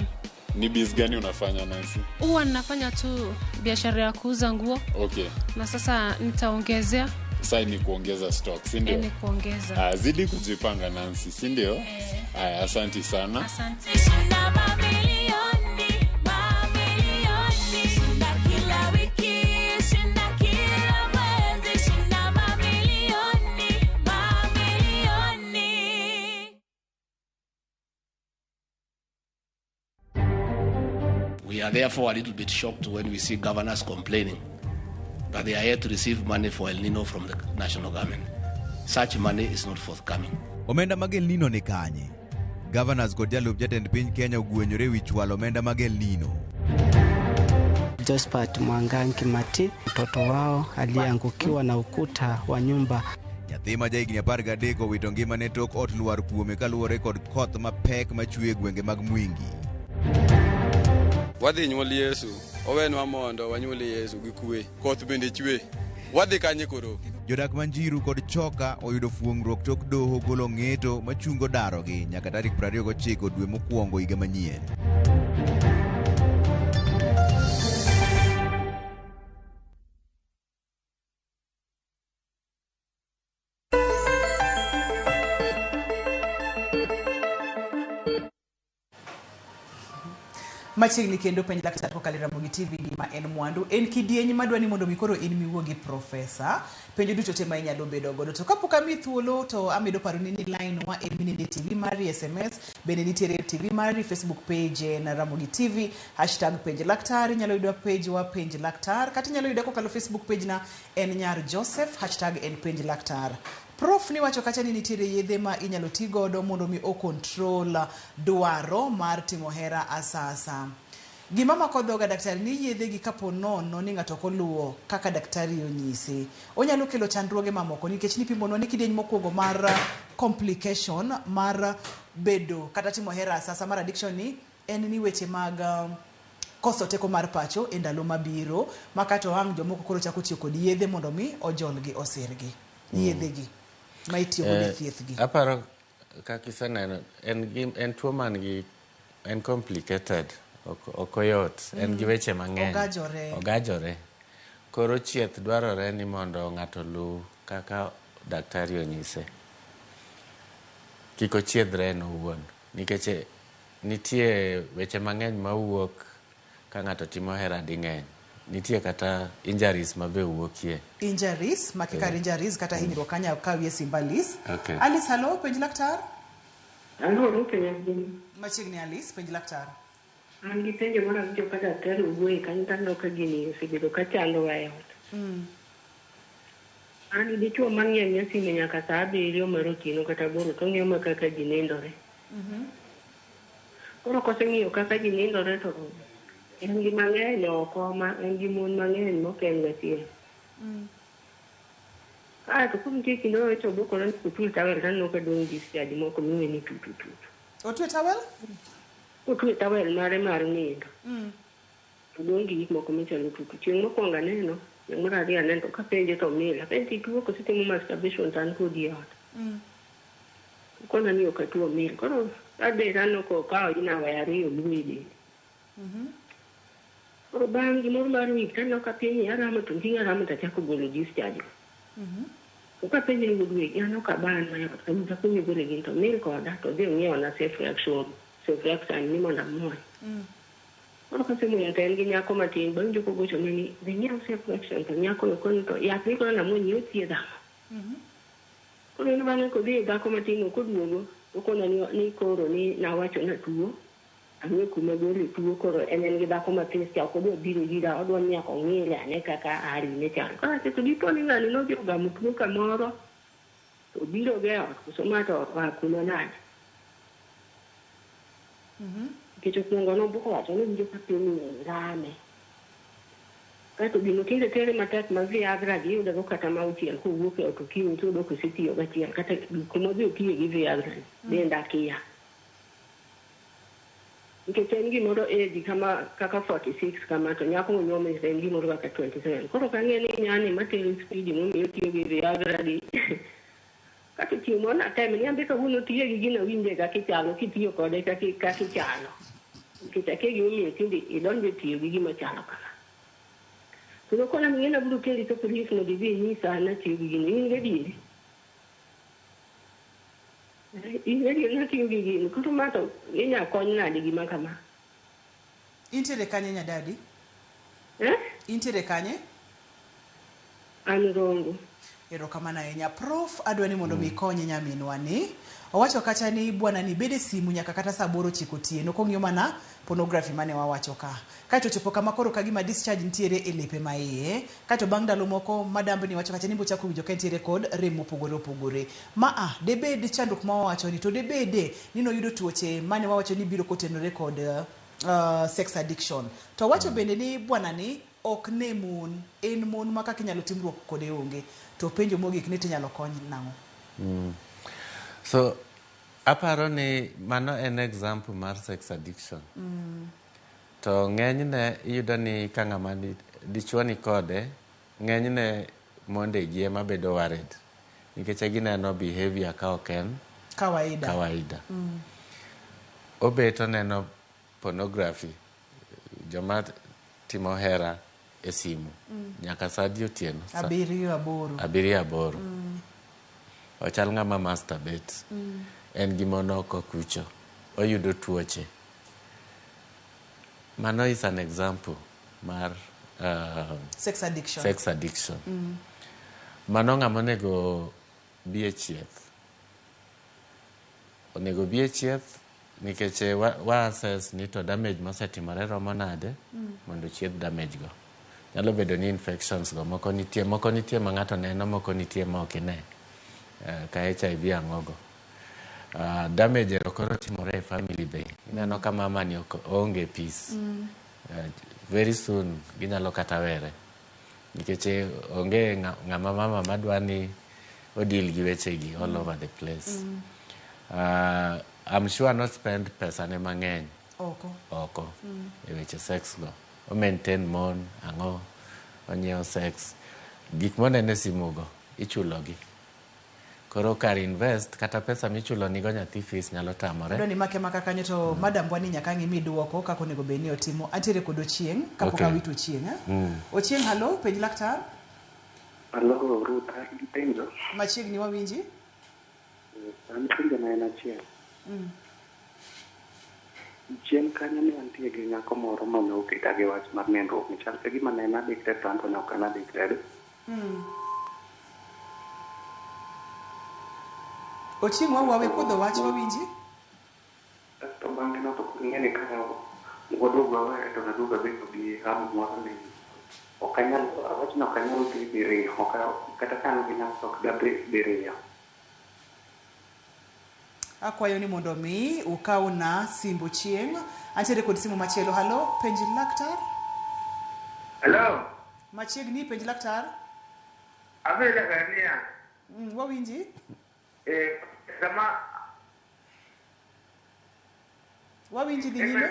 Speaker 19: Ni biz gani unafanya Nancy?
Speaker 20: Huwa ninafanya tu biashara ya kuuza nguo.
Speaker 19: Okay.
Speaker 20: Na sasa nitaongezea.
Speaker 19: Sasa ni kuongeza stock, si ndio?
Speaker 20: Ni kuongeza.
Speaker 19: Zidi kujipanga Nancy, si ndio? Haya, asante sana.
Speaker 20: Asante.
Speaker 21: We are therefore a little bit shocked when we see governors complaining that they are yet to receive money for El Nino from the national government. Such money is not forthcoming.
Speaker 22: Omenda mag El Nino ni kanye? Governors kod jalup jatend piny Kenya ogwenyore wi chwalo omenda mag El Nino.
Speaker 23: Josephat Mwangangi Mati, mtoto wao aliyeangukiwa na ukuta wa nyumba.
Speaker 22: Nyathi ma jahigni 13 owito ngimane tok ot lwar kuome kaluwore kod koth mapek machwe e gwenge mag Mwingi.
Speaker 24: Wadhi nyuol Yesu, owenwa mondo wanyuol Yesu gi kwe, koth bende chwe. Wadhi kanye koro?
Speaker 22: Jodak ma Njiru kod Choka oyudo fuong'ruok tok doho golo ng'eto machungo darogi nyaka tarik 29 dwe mokwongo higa manyien.
Speaker 1: Machiegni kendo penj laktar kokalo e Ramogi TV gima en mwandu. En kidieny madwa ni mondo mi koro in miwuo gi profesa. Penjo duto te ma inyalo bedo godo. To kapok ami thuolo to amedo paroni ni line wa en minende TV mari SMS, bende nitiere TV mari Facebook page en Ramogi TV, hashtag penj laktar, inyalo yudo page wa penj laktar, kata inyalo yudo kokalo Facebook page na en Nyar Joseph, hashtag en penj laktar. Prof ni wacho kacha ni nitiere yedhe ma inyalo ti godo mondo mi o control dwaro mar timo hera asasa. Gima mako dhoga daktari ni yedhe gi kapo nono ni ng'ato ok oluwo kaka daktari onyise, onyalo kelo chandruoge mamoko nikech nipimonwa ni kidieny mokwongo mar complication mar bedo kata timo hera asasa mar addiction ni en ni weche mag koso teko mar pacho e ndalo mabiro ma kata ang' jomoko koro chako tiyo kod yedhe mondo mi ojolgi osirgi. Yedhe gi ma itiyo godo e thieth gi.
Speaker 2: Aparo kaka iseneno en tuo man gi en complicated, ok oyot, en gi weche mang'eny. Ogajore. Koro chieth dwarore ni mondo ng'ato oluw kaka daktari onyise. Kik ochiedhre en owuon, nikech nitie weche mang'eny mawuok ka ng'ato timo hera ding'eny. Nitie kata injuries mabe wuokie.
Speaker 1: Injuries, makikar injuries kata hinyruok kanya kawie simba Alice.
Speaker 2: Okay.
Speaker 1: Alice, hello, penj laktar.
Speaker 25: Hello, penj.
Speaker 1: Machiegni Alice, penj laktar.
Speaker 25: An gi penjo moro awinjo ka daktari owuoye kanyo to aneno ka gini osebedo ka chandowa e ot. An gi dichuo mang'iyo ang'iya sime nyaka saa 7 mar otieno kata 8 to ong'iyo ma kaka ji nindore. Koro koseng'iyo kaka ji nindore to en gi mang'eny oko ma en gi mon mang'eny mok en gachiel. Kaeto koro nitie kinde owecho obokore ni otwe tawel to aneno ka dong' discharge moko miwe ni tu tu tu.
Speaker 1: Otwe tawel?
Speaker 25: Otwe tawel mare mar nindo. To dong' gi gik moko machalo tutu. Chieng' mokwongo aneno, chieng' mar ariyo aneno to kapenje to omil. Apenje ituo koso itimo masturbation to an kodi e ot. Okona ni ok atuo omil. Koro adhi aneno kokawo inawa ariyo oluwe e dende. Koro bang' gimoro mar wik taneno ka piny aramo to niting'o aramo to achako golo discharge. To kapenje ni wuod wegi aneno ka ban mayot apenjo gole gini to omil koda to odhi ong'iewona ceftriaxone ni mondo amuony. Koro kasemuonyo to en gi nyako matin bawinjo kogochone ni dhi nyiew ceftriaxone to nyakono koni to yath mikoro namuony ni othiedho ang'o. Koro en bang'e kodhi e dhako matin no koduogo Okona ni koro ni nawacho na tuo. Ang'e kuma gole tuo koro en gi dhako mathis cha ok odwa biro ira odwa ni nyaka ong'ile ane kaka hali ne chalo. Koro awacho to dipo ni ng'ani nodhi ogamo tuo kamoro to obiro go e ot koso ma to oa kuma nade. Nikech okwongo nobuko wacho ni owinjo ka piny rame. Kaeto gino tinde tere matek ma Viagra gi iyudo go kata ma auchiel kowuok e ot okinyi to oyudo kosetiyo gachiel kata kuma odhi otiye gi Viagra ni bende akia. Nikech en gimoro age kama kaka 46 kama to nyako monyuomo en gimoro kaka 27. Koro ok ang'e ni nyani matere spidi momiyo otiyo gi Viagra gi kata chieng' moro natem ni anbe kawuono otiye gi gino awinje kaka ichalo kitiyo kode kaka ichalo. Nikech akia gimomiyo tinde idonjo e tiyo gi gima chalo kama. To nokona ni ng'ena abiro keli ka polis mondo idhi inyisa natiyo gi gino. In gadieri? In gadieri natiyo gi gino. Koro ma to inya kony nade gima kama?
Speaker 1: Intiere kanye nyadadi?
Speaker 25: Eh?
Speaker 1: Intiere kanye?
Speaker 25: An Rongo.
Speaker 1: Erokamano ahinya. Prof, adwa ni mondo mi ikonye nyaminwa ni. Owacho kacha ni bwana ni bede simu nyaka kata saa 8 9 otieno kong'iyo mana pornography mane wawacho ka. Kaeto ochopo kama koro kagima discharge nitiere e lepe ma iye. Kaeto bang' ndalo moko madambni wacho kacha ni bochako winjo ka entiere kod rem mopogore opogore. Ma a debed chandruok ma wawacho ni to debede ni noyudo tuoche mane wawacho ni biro kotenore kod sex addiction. To wacho bende ni bwana ni ok ne mon, en mon ma kaka inyalo timruok kode onge. To penjo mogik ni tinyalo kony nang'o?
Speaker 2: So aparo ni mano en example mar sex addiction. To ng'enyne iyudo ni ka ng'ama dichuo ni kode, ng'enyne monde gi ema bedo worried. Nikech gineno behavior ka ok en
Speaker 1: kawaida.
Speaker 2: Kawaida. Obet oneno pornography, joma timo hera e simu nyaka saa adi otieno?
Speaker 1: 7 8.
Speaker 2: 7 8. Ochal ng'ama masturbate. En gi mon oko kucho. Oyudo tuoche. Mano is an example mar
Speaker 1: sex addiction.
Speaker 2: Sex addiction. Mano ng'ama onego bi e chieth. Onego bi e chieth nikech wa assess ni to damage mosetimore romo nade mondo chiedh damage go. Nyalo bedo ni infections go moko nitie ma ng'ato neno, moko nitie ma ok ine. Ka HIV ang'o go. Damage ero koro timore e family be. Ineno ka mama ni ok onge peace. Very soon ginyalo kata were. Nikech onge ng'ama mama madwa ni odil gi wechegi all over the place. I'm sure not spend pesa ne mang'eny. Oko. E weche sex go. O maintain mon, ang'o, onyiewo sex. Gik monene simu go, ichulogi. Koro kar invest, kata pesa michulo nigo nyathi fees nyalo tamore.
Speaker 1: Adwa ni make maka kanyo to madam bwani nyaka ng'i miduoko kaka onego bed ni otimo. Antiere kod Ochieng', kapok awito Ochieng'. Ochieng', hallo, penj laktar.
Speaker 3: Hallo, Ruth, an gi penjo.
Speaker 1: Machiegni wawinji.
Speaker 3: An penjo na en achiel. Chien kanyo ne antie gi nyako moro mane oketa gi wach mar nindruok. Chal ka gima ne en addicted to an to ne ok an addicted.
Speaker 1: Ochieng' wawe kudho wach wawinji.
Speaker 3: To bang'e no to ing'e ni ka waduogo wawere to naduogo abedo gi hamu moro ni ok anyal, awach ni ok anyal dhi diriyo, kata ka an gi nafas ok dadhi diriyo.
Speaker 1: Akwayo ni mondo mi ukawna simb Ochieng'. Antiere kod simu machielo. Hallo, penj laktar.
Speaker 5: Hello.
Speaker 1: Machiegni, penj laktar.
Speaker 5: Abedo niya.
Speaker 1: Wawinji.
Speaker 5: Sama
Speaker 1: wawinji dhi nyime.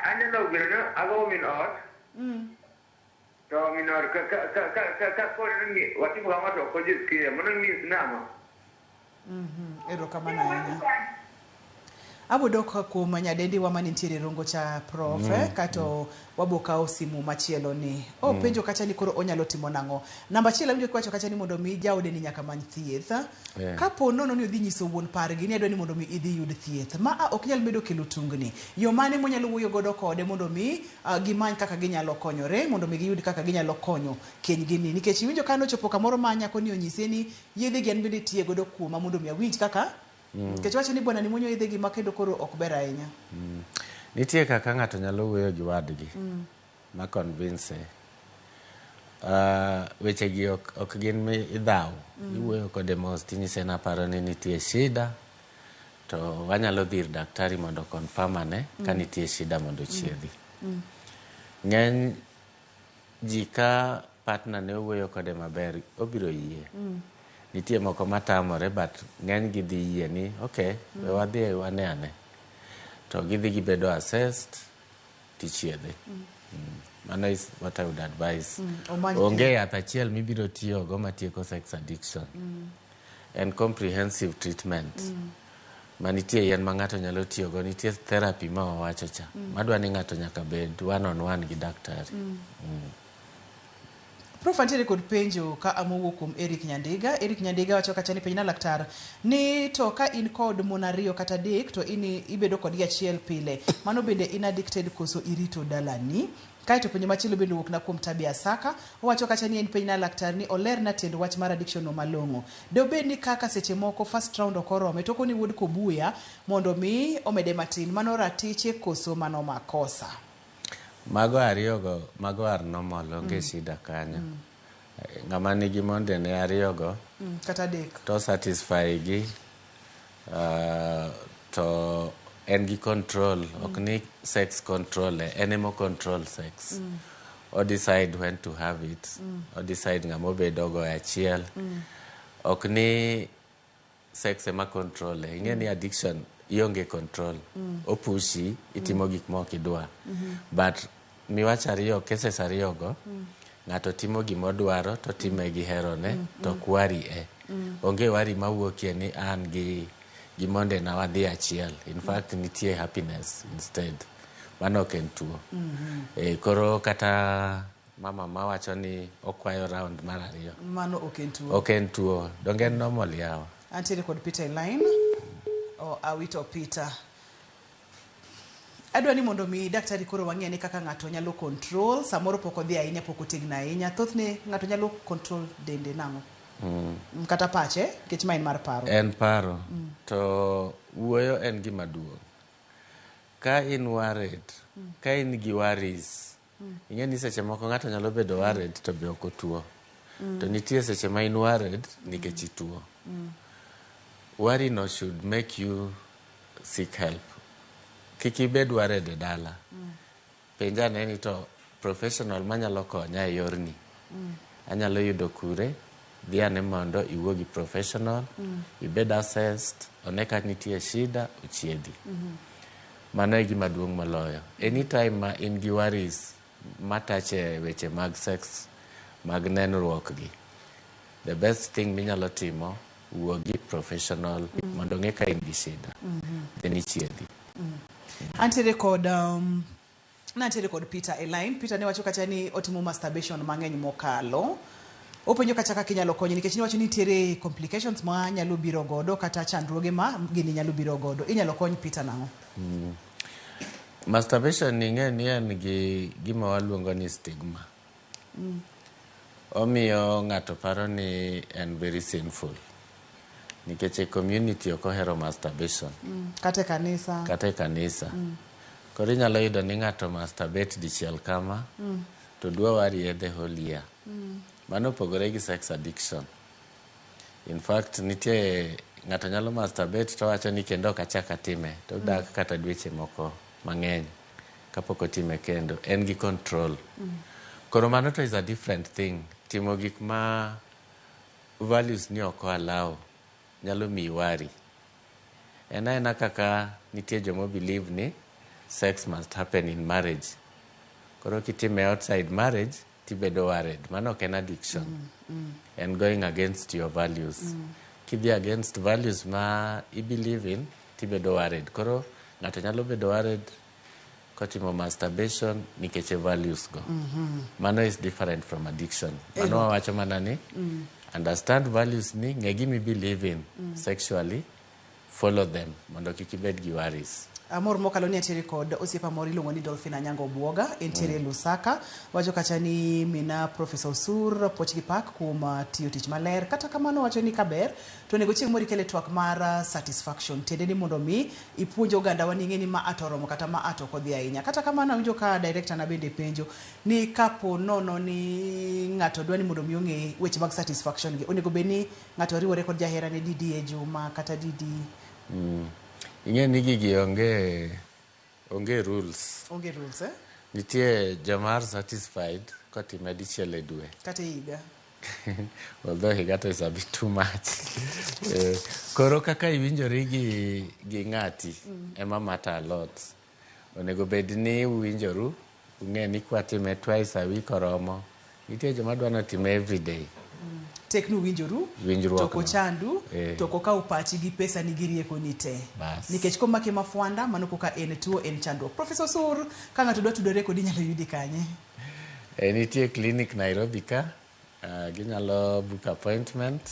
Speaker 5: Anyalo bedo ago min ot. To min ot ka koro ni watimo kama to ok ojisikia mano nyis nang'o?
Speaker 1: Erokamano ahinya. Abo dok kuom nyadendi wa manitiere Rongo cha prof kato wabo kawo simu machielo ni. O penjo kacha ni koro onyalo timo nang'o. Namba achiel awinjo kiwacho kacha ni mondo mi jaode ni nyaka many thieth. Kapo nono ni odhi nyiso wuon pargi ni adwa ni mondo mi idhi yud thieth. Ma a ok nyal bedo kelo tungni. Yo mane monyalo wuoyo godo kode mondo mi gimany kaka ginyalo konyore mondo mi giyud kaka ginyalo konyo kenygi ni. Nikech iwinjo ka nochopo kamoro ma nyako ni onyise ni yedhe gi an bende tiye godo kuoma mondo mi awinj kaka nikech wacho ni bwana ni muonyo yedhe gi ma kendo koro ok ber ahinya.
Speaker 2: Nitie kaka ng'ato nyalo wuoyo gi wadgi ma convince. Weche gi ok gin mi idhaw. Iwuoyo kode mos tinyise ni aparo ni nitie shida to wanyalo dhi ir daktari mondo confirm ane ka nitie shida mondo ochiedhi. Ng'eny ji ka partner ne owuoyo kode maber obiro yie. Nitie moko matamore but ng'eny gi dhi yie ni okay, we wadhi wane ane. To gidhi gibedo assessed tichiedhe. Mano is what I would advise.
Speaker 1: Omany
Speaker 2: Onge
Speaker 1: thieth.
Speaker 2: yath achiel mibiro tiyogo matieko sex addiction. En comprehensive treatment. Manitie yien ma ng'ato nyalo tiyogo, nitie therapy ma wawacho cha. Madwa ni ng'ato nyaka bed one on one gi daktari.
Speaker 1: Prof antiere kod penjo ka amowuok kuom Eric Nyandiga. Eric Nyandiga wacho kacha ni penjna laktar ni to ka in kod mon ariyo kata adek to in ibedo kodgi achiel pile, mano bende in addicted koso irito dalani? Kaeto penjo machielo bende owuok na kuom Tabia Asaka. Owacho kacha ni en penjna laktar ni olerna tiend wach mar addiction no malong'o. Dobed ni kaka seche moko first round ok orome to okoni wuod Kobuya mondo mi omede matin, mano ratiche koso mano makosa?
Speaker 2: Mago ariyogo, mago are normal, onge shida kanyo. Ng'ama nigi mondene ariyogo
Speaker 1: Kata adek.
Speaker 2: to satisfy gi to en gi control, ok ni sex control, en emo control sex. O decide when to have it, o decide ng'ama obedogo e achiel. Ok ni sex ema control e. Ing'e ni addiction ionge control. Opushi, itimo gik ma ok idwa. But miwach ariyo, cases ariyogo, ng'ato timo gimodwaro to time gi herone to ok worry e. Onge worry mawuokie ni an gi mondena wadhi achiel. In fact, nitie happiness instead. Mano ok en tuo. Koro kata mama mawacho ni okwayo round mar ariyo.
Speaker 1: Mano ok en tuo.
Speaker 2: Ok en tuo. Donge en normal yawa.
Speaker 1: Antiere kod Peter e line. O awito Peter. Adwa ni mondo mi daktari koro wang'e ni kaka ng'ato nyalo control, samoro pok odhi ahinya, pok otegno ahinya. Thothne ng'ato nyalo control dende nang'o? Kata pache, nikech ma en mar paro.
Speaker 2: En paro. To wuoyo en gima duong'. Ka in worried, ka in gi worries, ing'e ni seche moko ng'ato nyalo bedo worried to be ok otuo. To nitie seche ma in worried nikech ituo. Worry no should make you seek help. Kik ibed worried e dala. Penja ane ni to professional manyalo konya e yorni. Anyalo yudo kure, dhi ane mondo iwuo gi professional, ibed assessed, one ka nitie shida, ochiedhi. Mano e gima duong' moloyo. Anytime ma in gi worries matache weche mag sex, mag nenruok gi, the best thing minyalo timo, wuo gi professional mondo ong'e ka in gi shida. Then ichiedhi.
Speaker 1: Antiere kod nantiere kod Peter e line. Peter ne wacho kacha ni otimo masturbation mang'eny mokalo. Openjo kacha kaka inyalo konye nikech niwacho ni nitiere complications ma nyalo biro godo kata chandruoge ma gini nyalo biro godo. Inyalo kony Peter nang'o?
Speaker 2: Masturbation ing'e ni en gi gima waluongo ni stigma. Omiyo ng'ato paro ni en very sinful. Nikech e community ok ohero masturbation.
Speaker 1: Kata e kanisa.
Speaker 2: Kata e kanisa. Koro inyalo yudo ni ng'ato masturbate dichiel kama, to dwa worry the whole year. Mano opogore gi sex addiction. In fact, nitie ng'ato nyalo masturbate to wacho ni kendo ok achak atime. To odak kata dweche moko mang'eny kapok otime kendo. En gi control. Koro mano to is a different thing. Timo gik ma values ni ok allow nyalo miyi worry. En aena kaka nitie jomo believe ni sex must happen in marriage. Koro kitime outside marriage, tibedo worried. Mano ok en addiction. En going against your values. Kidhi against values ma i believe in, tibedo worried. Koro Ng'ato nyalo bedo worried kotimo masturbation nikech e values go. Mano is different from addiction. Mano wawacho mana ni understand values ni, ng'e gimi believe in sexually, follow them mondo kik ibed gi worries.
Speaker 1: Amor mokalo ni atiere kod osiepa moro iluongo ni Dolphin Anyango Obuoga, entiere Lusaka. Wacho kacha ni mina Professor Osur puoch gi pak kuom tiyo tich maler. Kata kamano wacho ni kaber to onego chieng' moro ikele twak mar satisfaction. Tiende ni mondo mi ipuonj oganda wa ni ing'e ni ma ato oromo kata ma ato ok odhi ahinya. Kata kamano awinjo ka director na bende penjo ni kapo nono ni ng'ato dwa ni mondo mi ong'e weche mag satisfaction gi, onego bed ni ng'ato riwore kod jaherane didi e juma kata didi?
Speaker 2: Ing'e ni gigi onge rules.
Speaker 1: Onge rules, eh?
Speaker 2: Nitie joma are satisfied kotime dichiel e dwe.
Speaker 1: Kata e higa.
Speaker 2: Although higa to is a bit too much. Koro kaka iwinjori gi ng'ati ema matter a lot. Onego bed ni uwinjoru, ung'e ni kwatime twice a week oromo. Nitie joma dwa notime every day.
Speaker 1: Tek ni uwinjoru.
Speaker 2: Winjruok
Speaker 1: to ok
Speaker 2: no.
Speaker 1: ochandu. To ok okaw pachi gi pesa ni gi rieko ni te.
Speaker 2: Bas.
Speaker 1: Nikech komaki mafwanda, mano koka en tuo, en chandruok. Professor Sur, ka ng'ato dwa tudore kodi inyalo yudi kanye?
Speaker 2: Nitie clinic Nairobi ka, ginyalo book appointment.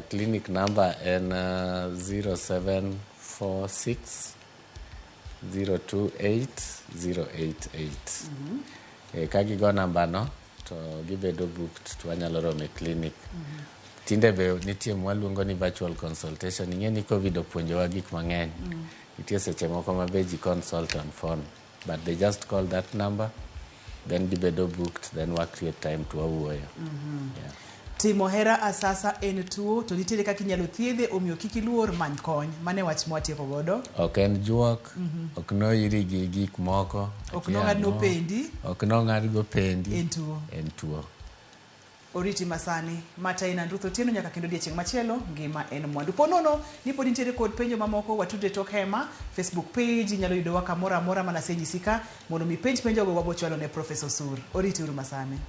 Speaker 2: Clinic number en 0746 028 088. Ka gigo namba no to gibedo booked to wanyalo romo e clinic. Tinde be nitie mwaluongo ni virtual consultation. Ing'e ni COVID opuonjowa gik mang'eny. Nitie seche moko ma be ji consult on phone, but they just call that number, then gibedo booked, then wa create time to wawuoyo. Yeah.
Speaker 1: Timo hera asasa en tuo to nitiere kaka inyalo thiedhe, omiyo kik iluor, many kony. Mano e wach mwatieko godo.
Speaker 2: Ok en juok, ok noiri gi gik moko.
Speaker 1: Ok
Speaker 2: akia
Speaker 1: nong'adno
Speaker 2: ang'o.
Speaker 1: pendi.
Speaker 2: Ok nong'adgo pendi.
Speaker 1: En tuo.
Speaker 2: En tuo.
Speaker 1: Oriti masani mata en Andruth Otieno nyaka kendo odiechieng' machielo. Ngima en mwandu. Po nono ni pod intiere kod penjo mamoko, watudre tok hema Facebook page, inyalo yudowa kamoro amora mana asenyisi ka mondo mi penj penjogo wabo chwalo ne Professor Osur. Oriti uru masani.